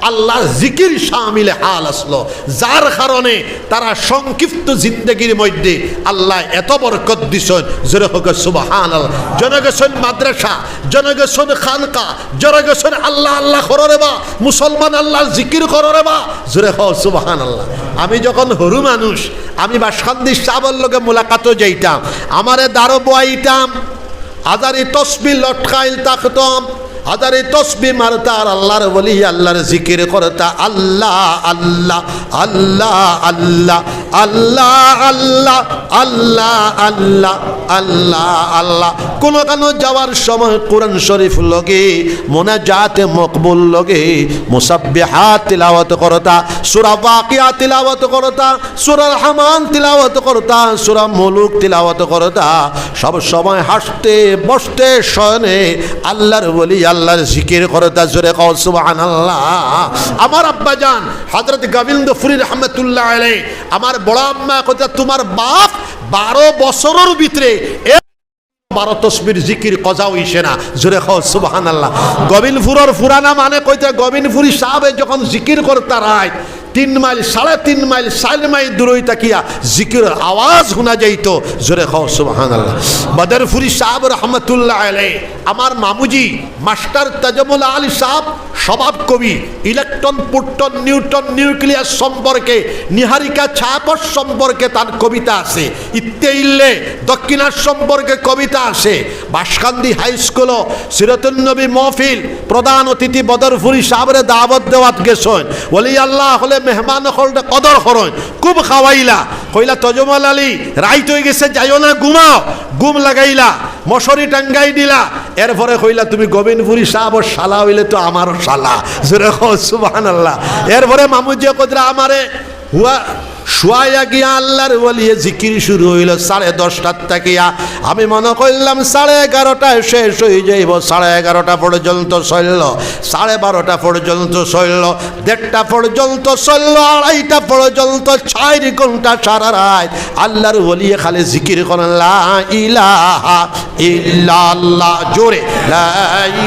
আল্লাহর জিকির শামিলে হাল আছলো, যার কারণে তারা সংক্ষিপ্ত জিন্দেগির মধ্যে আল্লায় এত বরকত দিছইন। জোরে কও সুবহানাল্লাহ। জনে গেছইন মাদ্রাসা, জনে গেছইন খানকা, জনে গেছইন আল্লাহ আল্লাহ করো রে বা, মুসলমান আল্লাহর জিকির করো রে বা। জোরে কও সুবহানাল্লাহ। আমি যখন হুরু মানুষ, আমি বাসকান্দি সাবর লগে মুলাকাতো যাইতাম, আমারে দারো বওয়াইতাম, হাজারি তসবি লটকাইল থাকতাম, হাজারি তসবি মারতা আর আল্লাহর ওলি আল্লাহর জিকির করতা, আল্লাহ আল্লাহ, আল্লাহ আল্লাহ, আল্লাহ আল্লাহ, আল্লাহ আল্লাহ, আল্লাহ আল্লাহ। কোনো কানো যাওয়ার সময় কোরআন শরীফ লগে, মোনাজাতে মকবুল লগে, মুসাব্বিহাত তিলাওয়াত করতা, সূরা ওয়াকিয়া তিলাওয়াত করতা, সূরা রহমান তিলাওয়াত করতা, সূরা মুলুক তিলাওয়াত করতা, সব সময় হাঁটতে, বসতে, শয়নে আল্লাহর ওলি, আল্লাহর জিকির করতা। জোরে কও সুবহানাল্লাহ। আমার আব্বাজান হযরত গোবিন্দপুরী রহমতুল্লাহ আলাইহি, আমার বড় আম্মায় কইতা, "তোমার বাপ বারো বছরর ভিতরে বারো তসবির জিকির কজা অইছে না।" জোরে কও সুবহানাল্লাহ। গোবিন্দপুরর পুরানা মানে কইতা, গোবিন্দপুরী সাবে যখন জিকির করতা রাইত, তিন মাইল, সাড়ে তিন মাইল, চাইর মাইল দূরই থাকিয়া জিকিরর আওয়াজ হুনা যাইতো। জোরে কও সুবহানাল্লাহ। বদরপুরী সাব রহমতুল্লাহ আলাইহি, আমার মামুজি মাস্টার তাজমুল আলী সাব, স্বভাব কবি, ইলেকট্রন, প্রোটন, নিউট্রন, নিউক্লিয়াস সম্পর্কে, নীহারিকা ছায়াপথ সম্পর্কে তার কবিতা আছে। ইত্তে ইল্লে দক্ষিণার সম্পর্কে কবিতা আছে। বাসকান্দি হাই স্কুলো সিরাতুন নবী মহফিল, প্রধান অতিথি বদরপুরী সাবরে দাওয়াত দেওয়াত গেছইন। ওলি আল্লাহ অকলে মেহমান অকলরে কদর করইন, খুব খাওয়াইলা। কইলা, "তজমল আলী, রাইত অই গেছে, যাইও না, ঘুমাও।" ঘুম লাগাইলা, মশারি টাঙ্গাই দিলা। এরপরে কইলা, "তুমি গোবিন্দপুরী সাবর শালা অইলে তো আমারও শালা।" জোরে কও সুবহানাল্লাহ। এরপরে মামুজিয়ে কইতরা, "আমারে হুয়া শুয়াইয়া গিয়া আল্লাহর ওলিয়ে জিকির শুরু অইলো সাড়ে দশটার থাকিয়া। আমি মনো করলাম সাড়ে এগারোটায় শেষ অই যাইবো, সাড়ে এগারোটা পর্যন্ত চললো, সাড়ে বারোটা পর্যন্ত চললো, দেড়টা পর্যন্ত চললো, আড়াইটা পর্যন্ত, চাইর ঘন্টা সারা রাইত আল্লাহর ওলিয়ে খালি জিকির করেন, লা ইলাহা ইল্লাল্লাহ।" জোরে, লা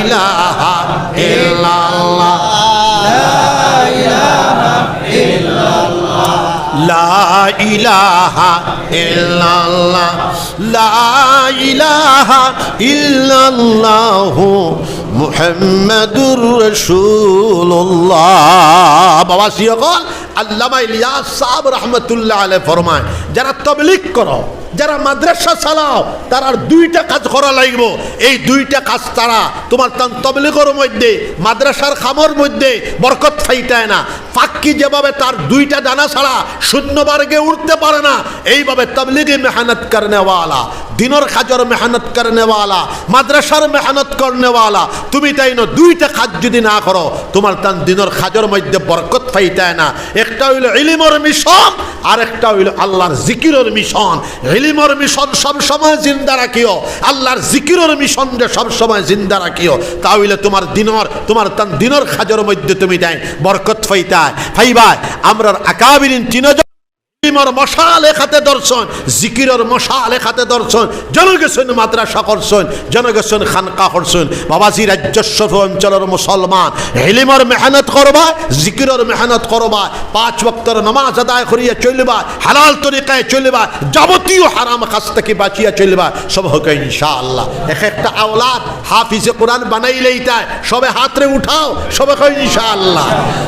ইলাহা ইল্লাল্লাহ, লা ইলাহা ইল্লাল্লাহ, লা ইলাহা ইল্লাল্লাহ, লা ইলাহা ইল্লাল্লাহু মুহাম্মাদুর রাসূলুল্লাহ। বাবা, সে অকল আল্লামা ইলিয়াস সাব রহমতুল্লাহ আলাইহি ফরমায়, যারা তবলিগ করো, যারা মাদ্রাসা চালাও, তারার দুইটা কাজ করা লাগবো। এই দুইটা কাজ ছাড়া তোমার তান তবলিগর মধ্যে, মাদ্রাসার কামর মধ্যে বরকত পাইতায় না। পাখি যেভাবে তার দুইটা ডানা ছাড়া শূন্য মার্গে উড়তে পারে না, এইভাবে তবলিগি মেহনত করনেওয়ালা, দিনর কাজর মেহনত করনেওয়ালা, মাদ্রাসার মেহনত করনেওয়ালা, তুমি তাইন দুইটা কাজ যদি না করো, তোমার তান দিনর কাজর মধ্যে বরকত পাইতায় না। একটা অইলো ইলিমর মিশন, আর একটা অইলো আল্লাহর জিকিরর মিশন। ইলিমর মিশন সব সময় জিন্দা রাখিও, আল্লাহর জিকিরর মিশনরে সব সময় জিন্দা রাখিও, তা অইলে তোমার দিনর, তোমার তান দিনর কাজর মধ্যে তুমি তাইন বরকত পাইতায়, পাইবায়। আমরার আকাবিরিন তিনজন ইলমর মশাল এক হাতে ধরছইন, জিকিরর মশাল এক হাতে ধরছইন, যেন গেছইন মাদ্রাসা করছইন, যেন গেছইন খানকা করছইন। বাবাজি, রাজ্যেশ্বর অঞ্চলর মুসলমান, ইলমর মেহনত করবা, জিকিরর মেহনত করবা, পাঁচ ওয়াক্তর নামাজ আদায় করিয়া চলবা, হালাল তরিকায় চলবা, যাবতীয় হারাম কাজ থাকি বাঁচিয়া চলবা, সব হউক ইনশাআল্লাহ। এক একটা আওলাদ হাফিজে কোরআন বানাইলেই তাই, সবে হাতরে উঠাও, সবে কও ইনশাআল্লাহ।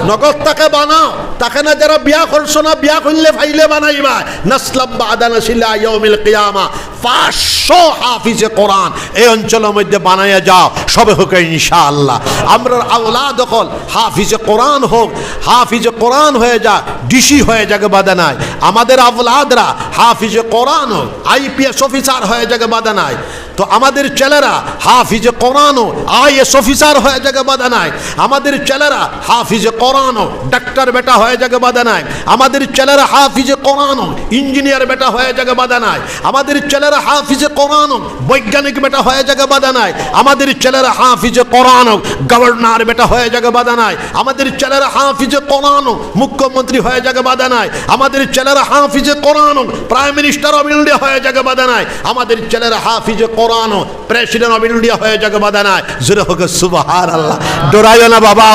নগদ তাকে বানাও, তাকে না যারা বিয়া করছো না, বিয়া করলে ফাইলে বানাইবা, নাসলাম বাদা নাসিলা ইয়াউমিল কিয়ামা। পাঁচশো হাফিজে কোরআন এই অঞ্চলর মধ্যে বানাইয়া যাও, সবে হউক ইনশাআল্লাহ। আমরার আওলাদ অকল হাফিজে কোরআন হউক, হাফিজে কোরআন হয়ে যাক, ডিসি হয়ে যাক, বাধা নাই। আমাদের আওলাদরা হাফিজে কোরআন হউক, আইপিএস অফিসার হয়ে যাক, বাধা নাই। তো আমাদের ছেলেরা হাফিজে কোরআন হউক, আইএস অফিসার হয়ে যাক, বাধা নাই। আমাদের ছেলেরা হাফিজে কোরআন হউক, ডাক্তার বেটা হয়ে যাক, বাধা নাই। আমাদের ছেলেরা হাফিজে কোরআন হউক, ইঞ্জিনিয়ার বেটা হয়ে যাক, বাধা নাই। আমাদের ছেলেরা হাফিজে কোরআন হউক, বৈজ্ঞানিক বেটা হয়ে যাক, বাধা নাই। আমাদের ছেলেরা হাফিজে কোরআন হউক, গভর্নর বেটা হয়ে যাক, বাধা নাই। আমাদের ছেলেরা হাফিজে কোরআন হউক, মুখ্যমন্ত্রী হয়ে যাক, বাধা নাই। আমাদের ছেলেরা হাফিজে কোরআন হউক, প্রাইম মিনিস্টার অফ ইন্ডিয়া হয়ে যাক, বাধা নাই। আমাদের ছেলেরা হাফিজে কোরআন হউক, প্রেসিডেন্ট অফ ইন্ডিয়া হয়ে যাক, বাধা নাই। জোরে হউক সুবহানাল্লাহ। ডরাইও না বাবা।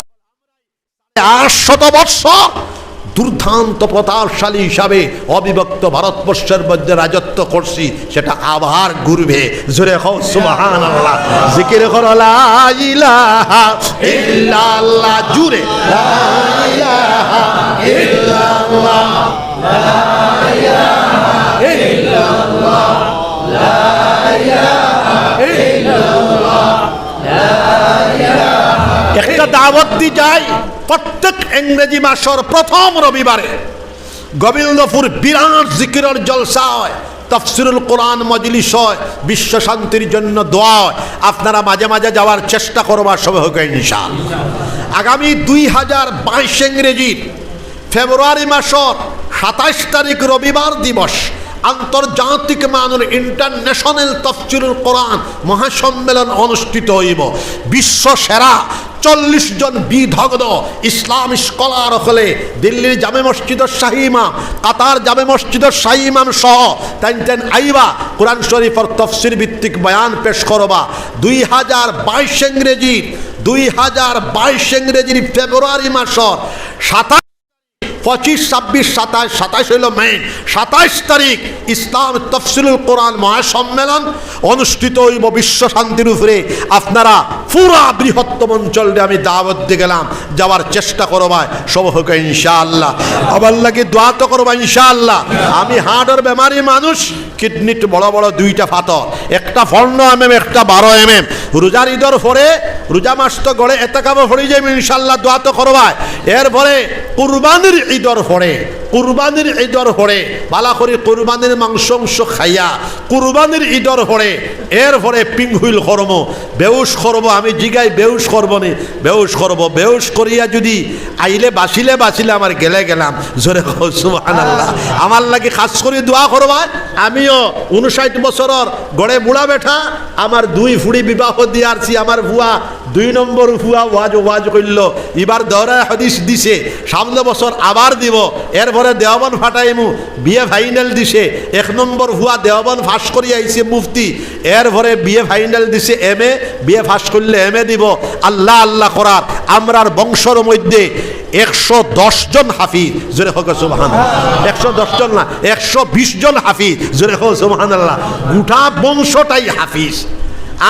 আটশত বৎসর দুর্দান্ত প্রতাপশালী হিসাবে অবিভক্ত ভারতবর্ষের মধ্যে রাজত্ব করছি, সেটা আবার ঘুরবে। জোরে কও সুবহানাল্লাহ। জিকির করো লা ইলাহা ইল্লাল্লাহ। জোরে লা ইলাহা ইল্লাল্লাহ। একটা দাওয়াত দি যাই, প্রত্যেক ইংরেজি মাসর প্রথম রবিবারে গোবিন্দপুর বিরাট জিকিরর জলসা হয়, তফসিরুল কোরআন মজলিস হয়, বিশ্ব শান্তির জন্য দোয়া হয়। আপনারা মাঝে মাঝে যাওয়ার চেষ্টা করবা, সবে হউক ইনশাআল্লাহ। আগামী দুই হাজার বাইশ ইংরেজির ফেব্রুয়ারি মাসর সাতাইশ তারিখ রবিবার দিবস, আন্তর্জাতিক মানর ইন্টারন্যাশনাল তফসিরুল কোরআন মহাসম্মেলন অনুষ্ঠিত হইব। বিশ্ব সেরা চল্লিশ জন বিদগ্ধ ইসলাম স্কলার অকলে দিল্লির জামে মসজিদর শাহী ইমাম, কাতার জামে মসজিদর শাহী ইমাম সহ তাইন তাইন আইবা, কোরআন শরীফর তফসির ভিত্তিক বয়ান পেশ করবা। দুই হাজার বাইশ ইংরেজির, দুই হাজার বাইশ ইংরেজির ফেব্রুয়ারি মাসর সাতাশ, পঁচিশ, ছাব্বিশ, সাতাশ, সাতাশ হইল মেইন, সাতাশ তারিখ ইসলাম তফসিলুল কোরআন মহাসম্মেলন অনুষ্ঠিত হইব বিশ্ব শান্তির উপরে। আপনারা পুরা বৃহত্তম অঞ্চলরে আমি দাওয়াত দি গেলাম, যাওয়ার চেষ্টা করবায়, সব হউক ইনশাআল্লাহ। আমার লাগি দোয়া তো করবা ইনশাআল্লাহ। আমি হার্টর বেমারি মানুষ, কিডনিত বড় বড় দুইটা ফাতর, একটা পনেরো এমএম, একটা বারো এমএম। রোজার ঈদর পরে, রোজা মাস তো গড়ে এতেকাফো পড়ি যাইমু ইনশাআল্লাহ, দোয়া তো করবায়। এরপরে কুরবানির ঈদর পরে, কুরবানির ঈদর পরে, ভালা করি কুরবানির মাংস অংশ খাইয়া, কুরবানির ঈদর পরে, এরপরে পিংহুইল করমু, বেউশ করমু। আমি জিগাই, বেউশ করমু নি? বেউশ করমু। বেউশ করিয়া যদি আইলে বাঁচিলে বাঁচিলে, আমার গেলে গেলাম। জোরে কও সুবহানাল্লাহ। আমার লাগি খাস করি দোয়া করবায়। আমিও ঊনষাট বছরর গড়ে বুড়া বেটা, আমার দুই ফুড়ি বিবাহ দিয়ারছি, আমার ফুয়া দুই নম্বর ফুয়া ওয়াজ, ওয়াজ কইল, ইবার দৌরায়ে হাদিস দিছে, সামনে বছর আবার দিব, এরপরে দেওবন্দ ফাটাইমু, বিএ ফাইনাল দিছে, এক নম্বর ফুয়া দেওবন্দ পাশ করি আইছে মুফতি, এরপরে বিএ ফাইনাল দিছে এমএ, বিএ পাশ করলে এমএ দিব। আল্লাহ আল্লাহ করার আমরার বংশর মধ্যে একশো দশ জন হাফিজ, জোরে কও সুবহানাল্লাহ। একশো দশ জন না, একশো বিশ জন হাফিজ, জোরে কও সুবহানাল্লাহ। গোটা বংশটাই হাফিজ।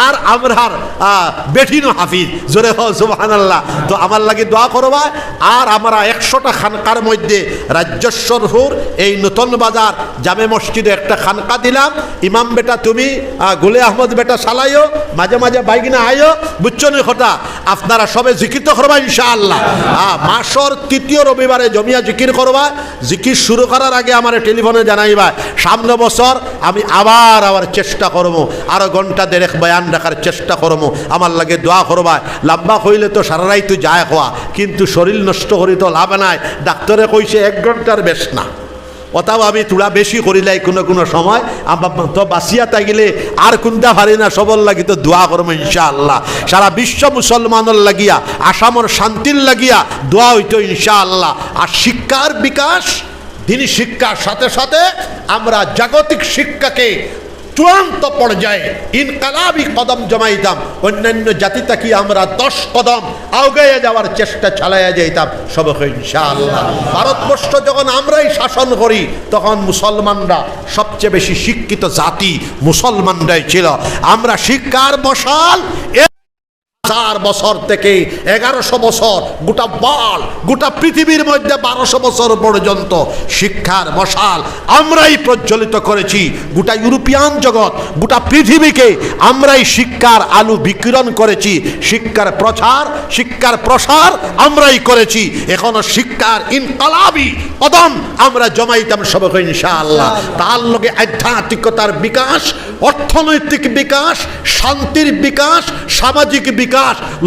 আর আমরার, আহ, বেটিনও হাফিজ, জোরে কও সুবহানাল্লাহ। তো আমার লাগি দোয়া করবায়। আর আমরা একশোটা খানকার মধ্যে রাজ্যেশ্বরপুর এই নতুন বাজার জামে মসজিদে একটা খানকা দিলাম। ইমাম বেটা তুমি, আহ, গুলে আহমদ বেটা চালাইও, মাঝে মাঝে বাইগনা আইও, বুঝছো নি কথা? আপনারা সবে জিকির তো করবা ইনশাআল্লাহ। আহ, মাসর তৃতীয় রবিবারে জমিয়া জিকির করবা। জিকির শুরু করার আগে আমারে টেলিফোনে জানাইবা। সামনে বছর আমি আবার, আবার চেষ্টা করমু, আরো ঘন্টা দেড়েক বয়ান রাখার চেষ্টা করমু। আমার লাগি দোয়া করবা। লম্বা কইলে তো সারা রাইত যায় কওয়া, কিন্তু শরীর নষ্ট করি তো লাভ নাই। ডাক্তারে কইছে এক ঘন্টার বেশ না। অতাও আমি থুড়া বেশি করিলাই কুনু কুনু সময়, আমার তো বাঁচিয়া থাকিলে আর কুনটা পারি না, সবর লাগি তো দোয়া করমু ইনশাআল্লাহ। সারা বিশ্ব মুসলমানর লাগিয়া, আসামর শান্তির লাগিয়া দোয়া অইতো ইনশাআল্লাহ। আর শিক্ষার বিকাশ, দিনী শিক্ষার সাথে সাথে আমরা জাগতিক শিক্ষাকে চূড়ান্ত পর্যায়ে ইনকালাবি কদম জমাইতাম। অন্যান্য জাতি থাকি আমরা দশ কদম আগাইয়া যাওয়ার চেষ্টা চালাইয়া যাইতাম সবক ইনশাআল্লাহ। ভারতবর্ষ যখন আমরাই শাসন করি, তখন মুসলমানরা সবচেয়ে বেশি শিক্ষিত জাতি মুসলমানরাই ছিল। আমরা শিক্ষার মশাল এ হাজার বছর থেকে এগারোশো বছর, গোটা ওয়ার্ল্ড, গোটা পৃথিবীর মধ্যে বারোশো বছর পর্যন্ত শিক্ষার মশাল আমরাই প্রজ্বলিত করেছি। গোটা ইউরোপিয়ান জগৎ, গোটা পৃথিবীকে আমরাই শিক্ষার আলো বিকিরণ করেছি। শিক্ষার প্রচার, শিক্ষার প্রসার আমরাই করেছি। এখনো শিক্ষার ইনকালাবি কদম আমরা জমাইতাম সবক ইনশাআল্লাহ। তার লগে আধ্যাত্মিকতার বিকাশ, অর্থনৈতিক বিকাশ, শান্তির বিকাশ, সামাজিক বিকাশ।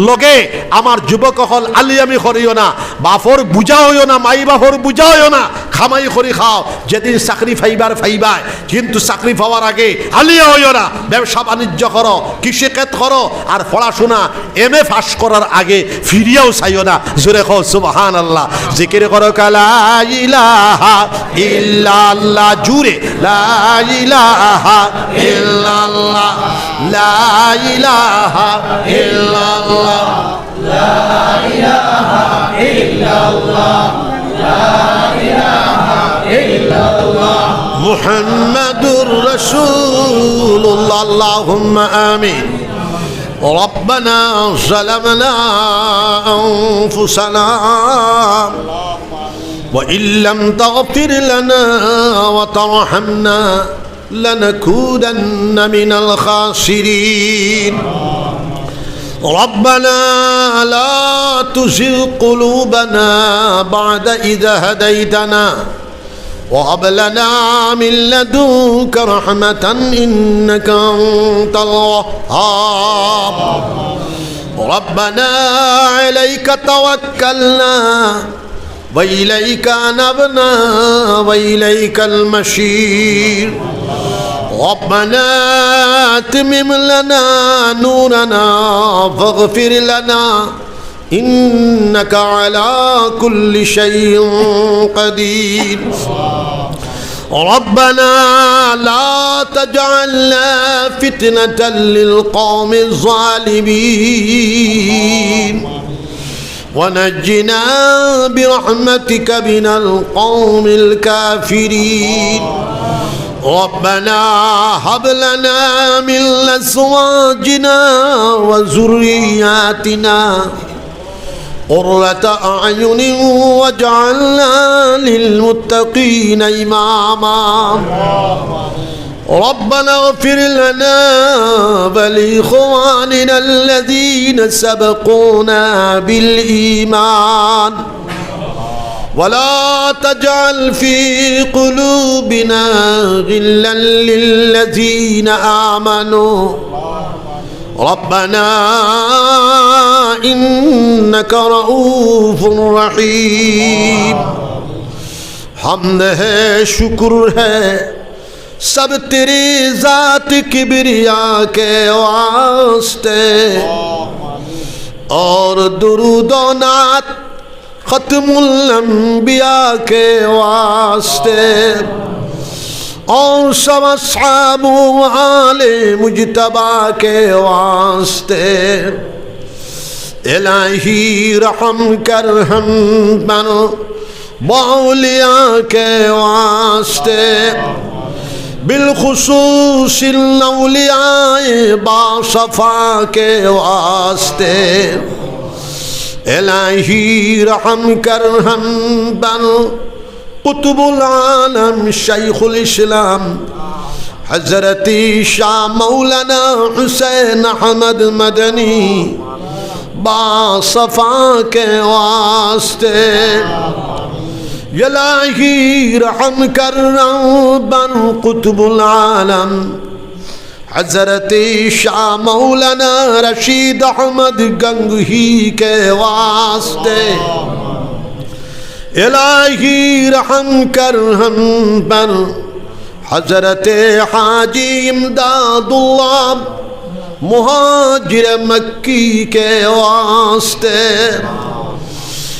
লগে আমার যুবক অকল আলিয়ামি করিও না, বাপর বুঝা হইও না, মাই বাপর বুঝা হইও না। কামাই করি খাও, যেদিন চাকরি পাইবার পাইবায়, কিন্তু চাকরি পাওয়ার আগে আলিয়া হইও না। ব্যবসা বাণিজ্য করো, কৃষি খেত করো, আর পড়াশোনা এম এ পাস করার আগে ফিরিয়াও চাইও না। জোরে কও সুবহানাল্লাহ। জিকির করো কা লা ইলাহা ইল্লাল্লাহ, জোরে লা ইলাহা ইল্লাল্লাহ, লা ইলাহা ইল্লাল্লাহ, লা ইলাহা ইল্লাল্লাহ, লা ইলাহা ইল্লাল্লাহ, মুহাম্মাদুর রাসূলুল্লাহ। আল্লাহুম্মা আমিন। ربنا ظلمنا أنفسنا وإن لم تغفر لنا وترحمنا لنكونن من الخاسرين. ربنا لا تزغ قلوبنا بعد إذ هديتنا وهب لنا من لدنك رحمة إنك أنت الوهاب. ربنا عليك توكلنا وإليك أنبنا وإليك المصير. ربنا أتمم لنا نورنا واغفر لنا إنك على كل شيء قدير. ربنا لا تجعلنا فتنة للقوم الظالمين ونجنا برحمتك من القوم الكافرين. ربنا هب لنا من أزواجنا وذرياتنا قرة أعين واجعلنا للمتقين إماما. ربنا اغفر لنا ولإخواننا الذين سبقونا بالإيمان ولا تجعل في قلوبنا غلا للذين آمنوا ربنا إنك رؤوف رحيم. حمد ہے، شکر ہے، سب تیری ذات کبریا کے واسطے، اور درود و نعت ختم الانبیاء کے واسطے، اور سب اصحاب و آل مجتبیٰ کے واسطے۔ الٰہی رحم کر ہم پر و اولیاء کے واسطے، بالخصوص ان اولیاء باصفا کے واسطے۔ الٰہی رحم کر ہم پر قطب العالم شیخ الاسلام حضرت شاہ مولانا حسین احمد مدنی باصفا کے واسطے۔ الٰہی رحم کر ہم پر قطب العالم حضرت شاہ مولانا رشید احمد گنگوہی کے واسطے۔ الٰہی رحم کر ہم پر حضرت حاجی امداد اللہ مہاجر مکی کے واسطے۔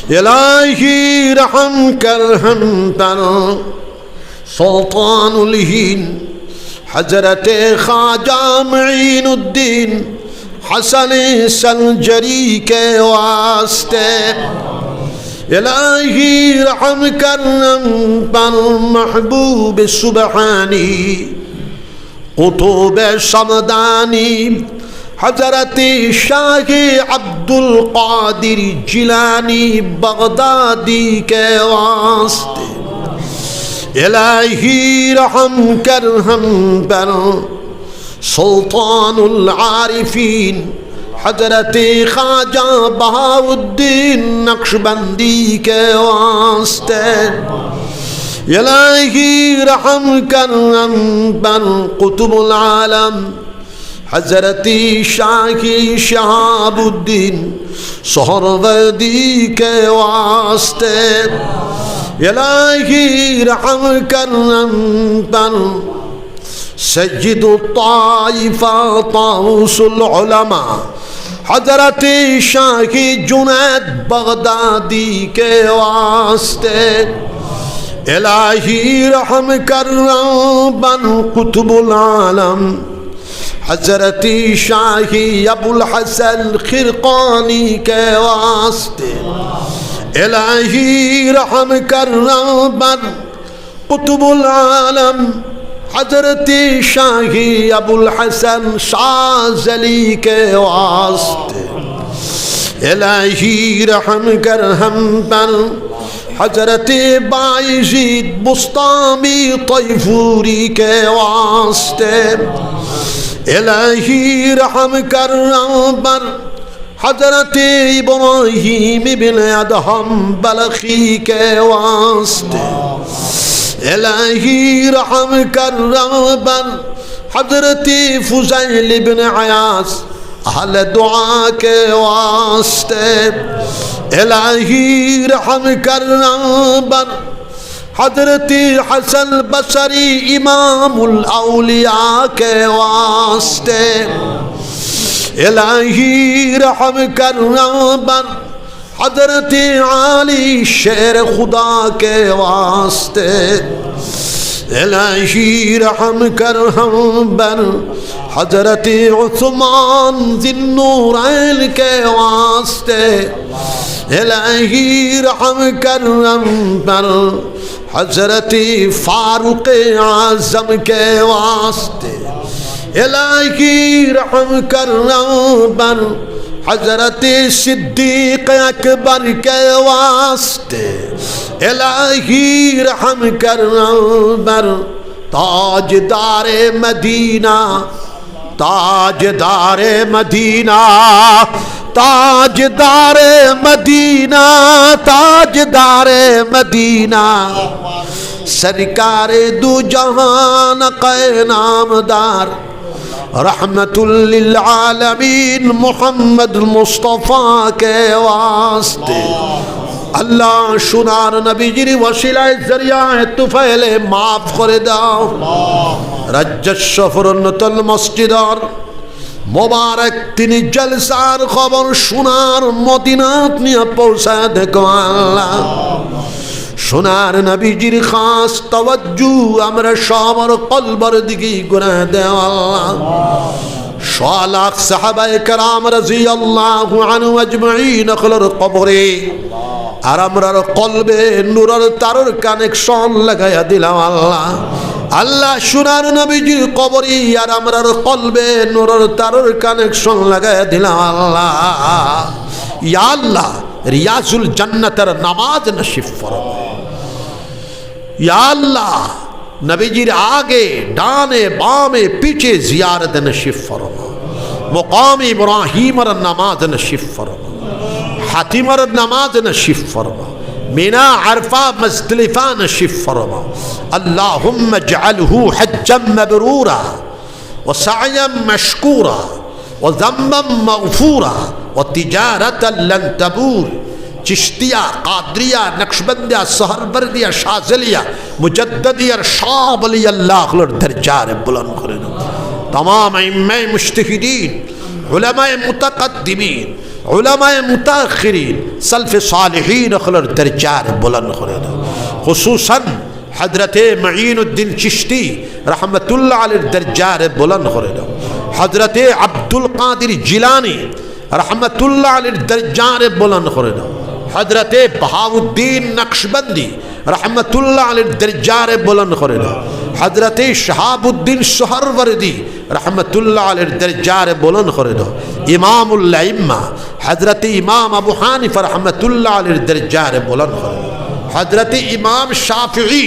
الہی رحم کر ہم پر سلطان الہند حضرت خواجہ معین الدین حسن سنجری کے واسطے۔ الہی رحم کر ہم پر محبوب سبحانی قطب سمدانی حضرت شاہ عبدالقادر جیلانی بغدادی کے واسطے۔ الہی رحم کر ہم پر سلطان العارفین حضرت خواجہ بہاء الدین نقشبندی کے واسطے۔ الہی رحم کر ہم پر قطب العالم حضرت شاہ شہاب الدین سہروردی کے واسطے۔ الہی رحم کر ہم پر سید الطائفہ طاووس العلماء حضرت شاہ جنید بغدادی کے واسطے۔ الہی رحم کر ہم پر قطب العالم حضرت شاہ ابوالحسن خرقانی کے واسطے۔ الہی رحم کر ہم پر قطب العالم حضرت شاہ ابوالحسن شاذلی کے واسطے۔ الہی رحم کر ہم پر حضرت بایزید بسطامی طیفوری کے واسطے۔ الہی رحم کر ہم پر حضرت ابراہیم ابن ادہم بلخی کے واسطے۔ الہی رحم کر ہم پر حضرت فضیل ابن عیاض اہل دعا کے واسطے۔ الہی رحم کر ہم پر حضرت حسن بصری امام الاولیاء کے واسطے۔ الہی رحم کر ہم پر حضرت علی شیر خدا کے واسطے۔ الہی رحم کر ہم پر حضرت عثمان ذی النورین کے واسطے۔ الہی رحم کر ہم پر حضرت فاروق اعظم کے واسطے۔ الہی رحم کر ہم پر حضرت صدیق اکبر کے واسطے۔ الہی رحم کر ہم پر تاجدار مدینہ، تاجدار مدینہ، تاجدار مدینہ، تاجدار مدینہ، سرکار دو جہان کے نامدار رحمت للعالمین محمد مصطفیٰ کے واسطے۔ আল্লাহ, সোনার নবীজির ওসিলায় জরিয়ায়ে তুফাইলে মাফ করে দাও। রাজ্য সফর নতুন মসজিদর মোবারক তিন জলসার খবর সোনার মদিনাত নিয়া পৌঁছায় দেখো আল্লাহ। সোনার নবীজির খাস তওয়াজ্জু আমরা সবর কলবর দিকে ঘুরায় দেও আল্লাহ। সোয়া লাখ সাহাবায়ে কেরাম রাদিয়াল্লাহু আনহু আজমাইন অকলর কবরে আর আমরার কলবে নূরর তারর কানেকশন লাগাইয়া দিলাও আল্লাহ। আল্লাহ, সোনার নবীজির কবরে আর আমরার কলবে নূরর তারর কানেকশন লাগাইয়া দিলাও আল্লাহ। ইয়া আল্লাহ, রিয়াজুল জান্নাতর নামাজ নসিব ফরমাও। ইয়া আল্লাহ, নবীজির আগে, ডানে, বামে, পিছে জিয়ারত নসিব ফরমাও। মকাম ইব্রাহিমর নামাজ নসিব ফরমাও। হাতিমর নামাজ নসিব ফরমাও। মিনা, আরফা, মুজদলিফা নসিব ফরমাও। اللهم اجعله حجا مبرورا وسعيا مشكورا وذنبا مغفورا وتجارة لن تبور۔ চিশতিয়া, কাদরিয়া, নকশবন্দিয়া, সহরবর্দিয়া, শাজলিয়া, মুজাদ্দদিয়ার সব অলি আল্লাহ অকলর দরজারে বুলন্দ করে দাও। তামাম আইম্মায়ে মুজতাহিদিন, উলামায়ে মুতাকাদ্দিমিন, উলামায়ে মুতাআখিরিন, সালফে সালিহিন অকলর দরজারে বুলন্দ করে দাও। খুসুসান হযরতে মুঈনুদ্দিন চিশতি রহমতুল্লাহ আলাইহির দরজারে বুলন্দ করে দাও। হযরতে আব্দুল কাদির জিলানী রহমতুল্লাহ আলাইহির দরজারে বুলন্দ করে দাও। হযরতে বাহাউদ্দিন নকশবন্দি রহমতুল্লাহ আলাইহির দরজারে বুলন্দ করে দাও। হযরতে শাহাবুদ্দিন সুহরওয়ার্দী রহমতুল্লাহ আলাইহির দরজারে বুলন্দ করে দাও। ইমামুল আইম্মা হযরতে ইমাম আবু হানিফা রহমতুল্লাহ আলাইহির দরজারে বুলন্দ করে দাও। হযরতে ইমাম শাফিঈ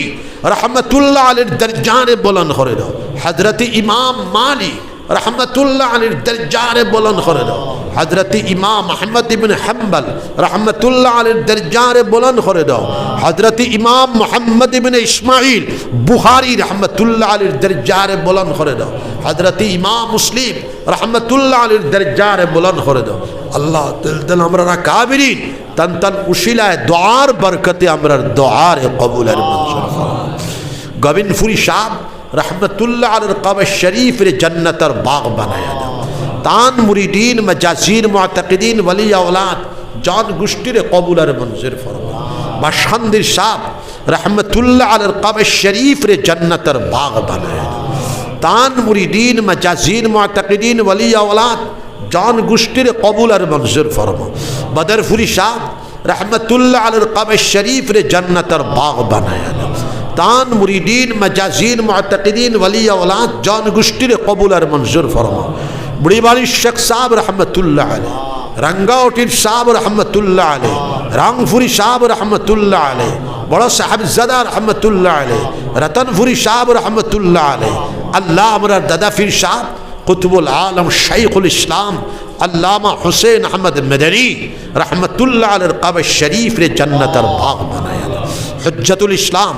রহমতুল্লাহ আলাইহির দরজারে বুলন্দ করে দাও। হযরতে ইমাম মালিক রহমতুল্লাহ আলাইহির দরজারে বুলন্দ করে দাও। হযরতে ইমাম আহমদ ইবনে হাম্বল রহমতুল্লাহ আলাইহির দরজারে বুলন্দ করে দাও। হযরতে ইমাম মুহাম্মদ ইবনে ইসমাইল বুখারী রহমতুল্লাহ আলাইহির দরজারে বুলন্দ করে দাও। হযরতে ইমাম মুসলিম রহমতুল্লাহ আলাইহির দরজারে বুলন্দ করে দাও। আল্লাহ, দিল দিল আমরার আকাবিরিন, তান তান উসিলায় দোয়ার বরকতে আমরার দোয়ারে কবুল আর মঞ্জুর ফরমাও। গোবিন্দপুরী সাহেব রহমতুল্লাহ আলাইহির কবর শরীফরে জান্নাতর বাগ বানায়া দাও। তান মুরিদিন, মজাজিন, মুতাকিদিন, ওলি আওলাদ, জন গোষ্ঠীরে কবুল আর মঞ্জুর ফরমাও। বাসকান্দির সাহেব রহমতুল্লাহ আলাইহির কবর শরীফরে জান্নাতর বাগ বানায়া দাও। তান মুরিদিন, মজাজিন, মুতাকিদিন, ওলি আওলাদ, জন গোষ্ঠীরে কবুল আর মঞ্জুর ফরমাও। বদরপুরী সাহেব রহমতুল্লাহ আলাইহির কবর শরীফরে জান্নাতর বাগ বানায়া দাও। তান মুরিদিন, মজাজিন, মুতাকিদিন, ওলি আওলাদ, জন গোষ্ঠীরে কবুল আর মঞ্জুর ফরমাও। বুড়িবাড়ির শেখ সাহেব রহমতুল্লাহ আলাইহি, রাঙ্গাউটির সাহেব রহমতুল্লাহ আলাইহি, রংপুরী সাহেব রহমতুল্লাহ আলাইহি, বড় সাহেবজাদা রহমতুল্লাহ আলাইহি, রতনপুরী সাহেব রহমতুল্লাহ আলাইহি। আল্লাহ, আমরার দাদা পীর সাহেব কুতুবুল আলম শাইখুল ইসলাম আল্লামা হুসেন আহমদ মদনী রহমতুল্লাহ আলাইহির কবর শরীফরে জান্নাতর বাগ বানায়া দাও। হুজ্জতুল ইসলাম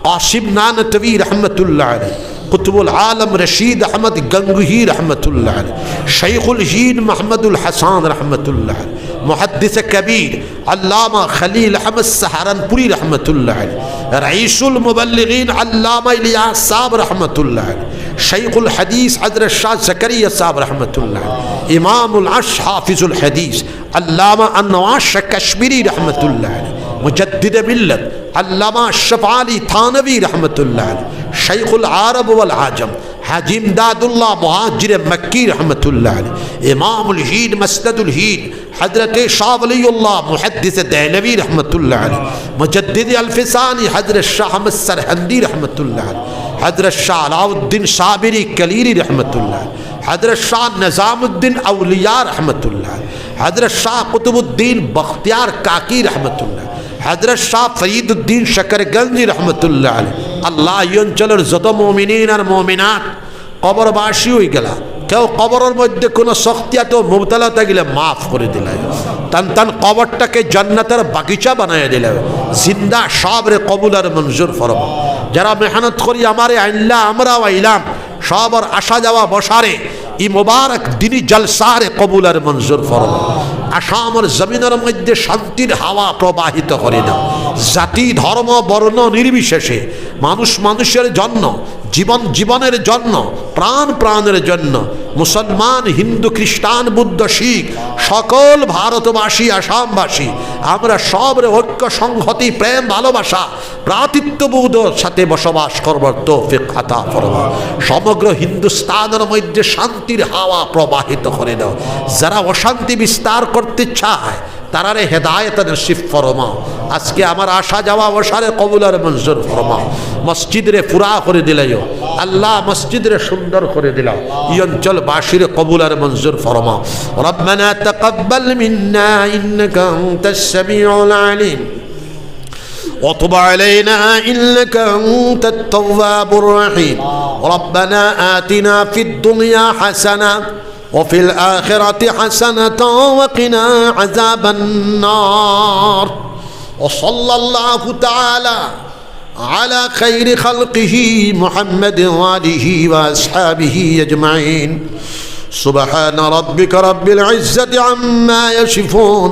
কাসিম নানতবী রহমতুল্লাহ আলাইহি, কুতুবুল আলম রশিদ আহমদ গঙ্গুহি রহমতুল্লাহ আলাইহি, শাইখুল হিন্দ মাহমুদুল হাসান রহমতুল্লাহ আলাইহি, মুহাদ্দিস কবির আল্লামা খলিল আহমদ সাহারানপুরী রহমতুল্লাহ আলাইহি, রাইসুল মুবাল্লিগিন আল্লামা ইলিয়াস সাহেব রহমতুল্লাহ আলাইহি, শাইখুল হাদিস হযরত শাহ জাকারিয়া সাহেব রহমতুল্লাহ আলাইহি, ইমামুল আশ হাফিজুল হাদিস আল্লামা আনোয়ার শাহ কাশ্মীরি রহমতুল্লাহ আলাইহি, মুজাদ্দিদে মিল্লত আল্লামা আশরাফ আলী থানভী রহমতুল্লাহ আলাইহি, শাইখুল আরব ওয়াল আজম হাজী ইমদাদুল্লাহ মুহাজিরে মক্কি রহমতুল্লাহ আলাইহি, ইমামুল হিন্দ মাসনাদুল হিন্দ হযরতে শাহ ওলিউল্লাহ মুহাদ্দিসে দেহলভী রহমতুল্লাহ আলাইহি, মুজাদ্দিদে আলফে সানি হযরত শাহ আহমদ সরহন্দি রহমতুল্লাহ আলাইহি, হযরত শাহ আলাউদ্দিন সাবিরি কলিরি রহমতুল্লাহ আলাইহি, হযরত শাহ নিজামুদ্দিন আউলিয়া রহমতুল্লাহ আলাইহি, হযরত শাহ কুতুবুদ্দিন বখতিয়ার কাকি রহমতুল্লাহ আলাইহি, হযরত শাহ ফরিদুদ্দিন শকরগঞ্জি রহমতুল্লাহ আলাইহি। আল্লাহ, এই অঞ্চলর যত মুমিনিন আর মুমিনাত কবরবাসী অইগেলা, কেউ কবরর মধ্যে কোনো সখতিয়াত মুবতালা থাকিলে মাফ করি দিলাইও। তান তান কবরটাকে জান্নাতর বাগিচা বানাইয়া দিলাইও। জিন্দা সবরে কবুল আর মঞ্জুর ফরমাও। যারা মেহনত করি আমারে আইনলা, আমরাও আইলাম, সবর আসা যাওয়া বসারে ই মোবারক দিনী জলসারে কবুল আর মঞ্জুর ফরমাও। আসামর জমিনর মধ্যে শান্তির হাওয়া প্রবাহিত করি দাও। জাতি, ধর্ম, বর্ণ নির্বিশেষে মানুষ মানুষের জন্য, জীবন জীবনের জন্য, প্রাণ প্রাণের জন্য মুসলমান, হিন্দু, খ্রিস্টান, বুদ্ধ, শিখ, সকল ভারতবাসী, আসামবাসী, আমরা সবরে ঐক্য, সংহতি, প্রেম, ভালোবাসা, ভ্রাতৃত্ববোধর সাথে বসবাস করবার তৌফিক আতা ফরমাও। সমগ্র হিন্দুস্তানের মধ্যে শান্তির হাওয়া প্রবাহিত করে দাও। যারা অশান্তি বিস্তার করতে চায়, তারারে হেদায়েত নসিব ফরমাও। আজকে আমার আসা যাওয়া বসারে কবুল আর মঞ্জুর ফরমাও। মসজিদরে পুরা করে দিলাইও আল্লাহ, মসজিদরে সুন্দর করে দিলাও। এই অঞ্চলবাসীরে কবুল আর মঞ্জুর ফরমাও। ربنا تقبل منا إنك أنت السميع العليم وتب علينا إنك أنت التواب الرحيم. ربنا آتنا في الدنيا حسنة وفي الآخرة حسنة وقنا عذاب النار. وصلى الله تعالى على خير خلقه محمد وآله وأصحابه أجمعين. سبحان ربك رب العزة عما يصفون.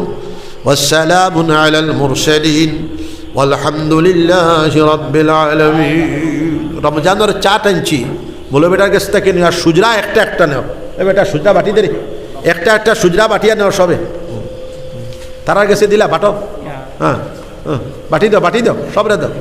والسلام على المرسلين والحمد لله رب العالمين. রমজানর চাট আনছি, বলো বেটার কাছ থেকে নিয়ে, আর সুজরা একটা একটা নেও। এ বেটা, সুজরা বাটি দে রে। একটা একটা সুজরা বাটিয়া নেও সবে। তারার গেছে দিলা, বাটো। হ্যাঁ, হ্যাঁ, বাটি দাও, বাটি দাও, সবরে দাও।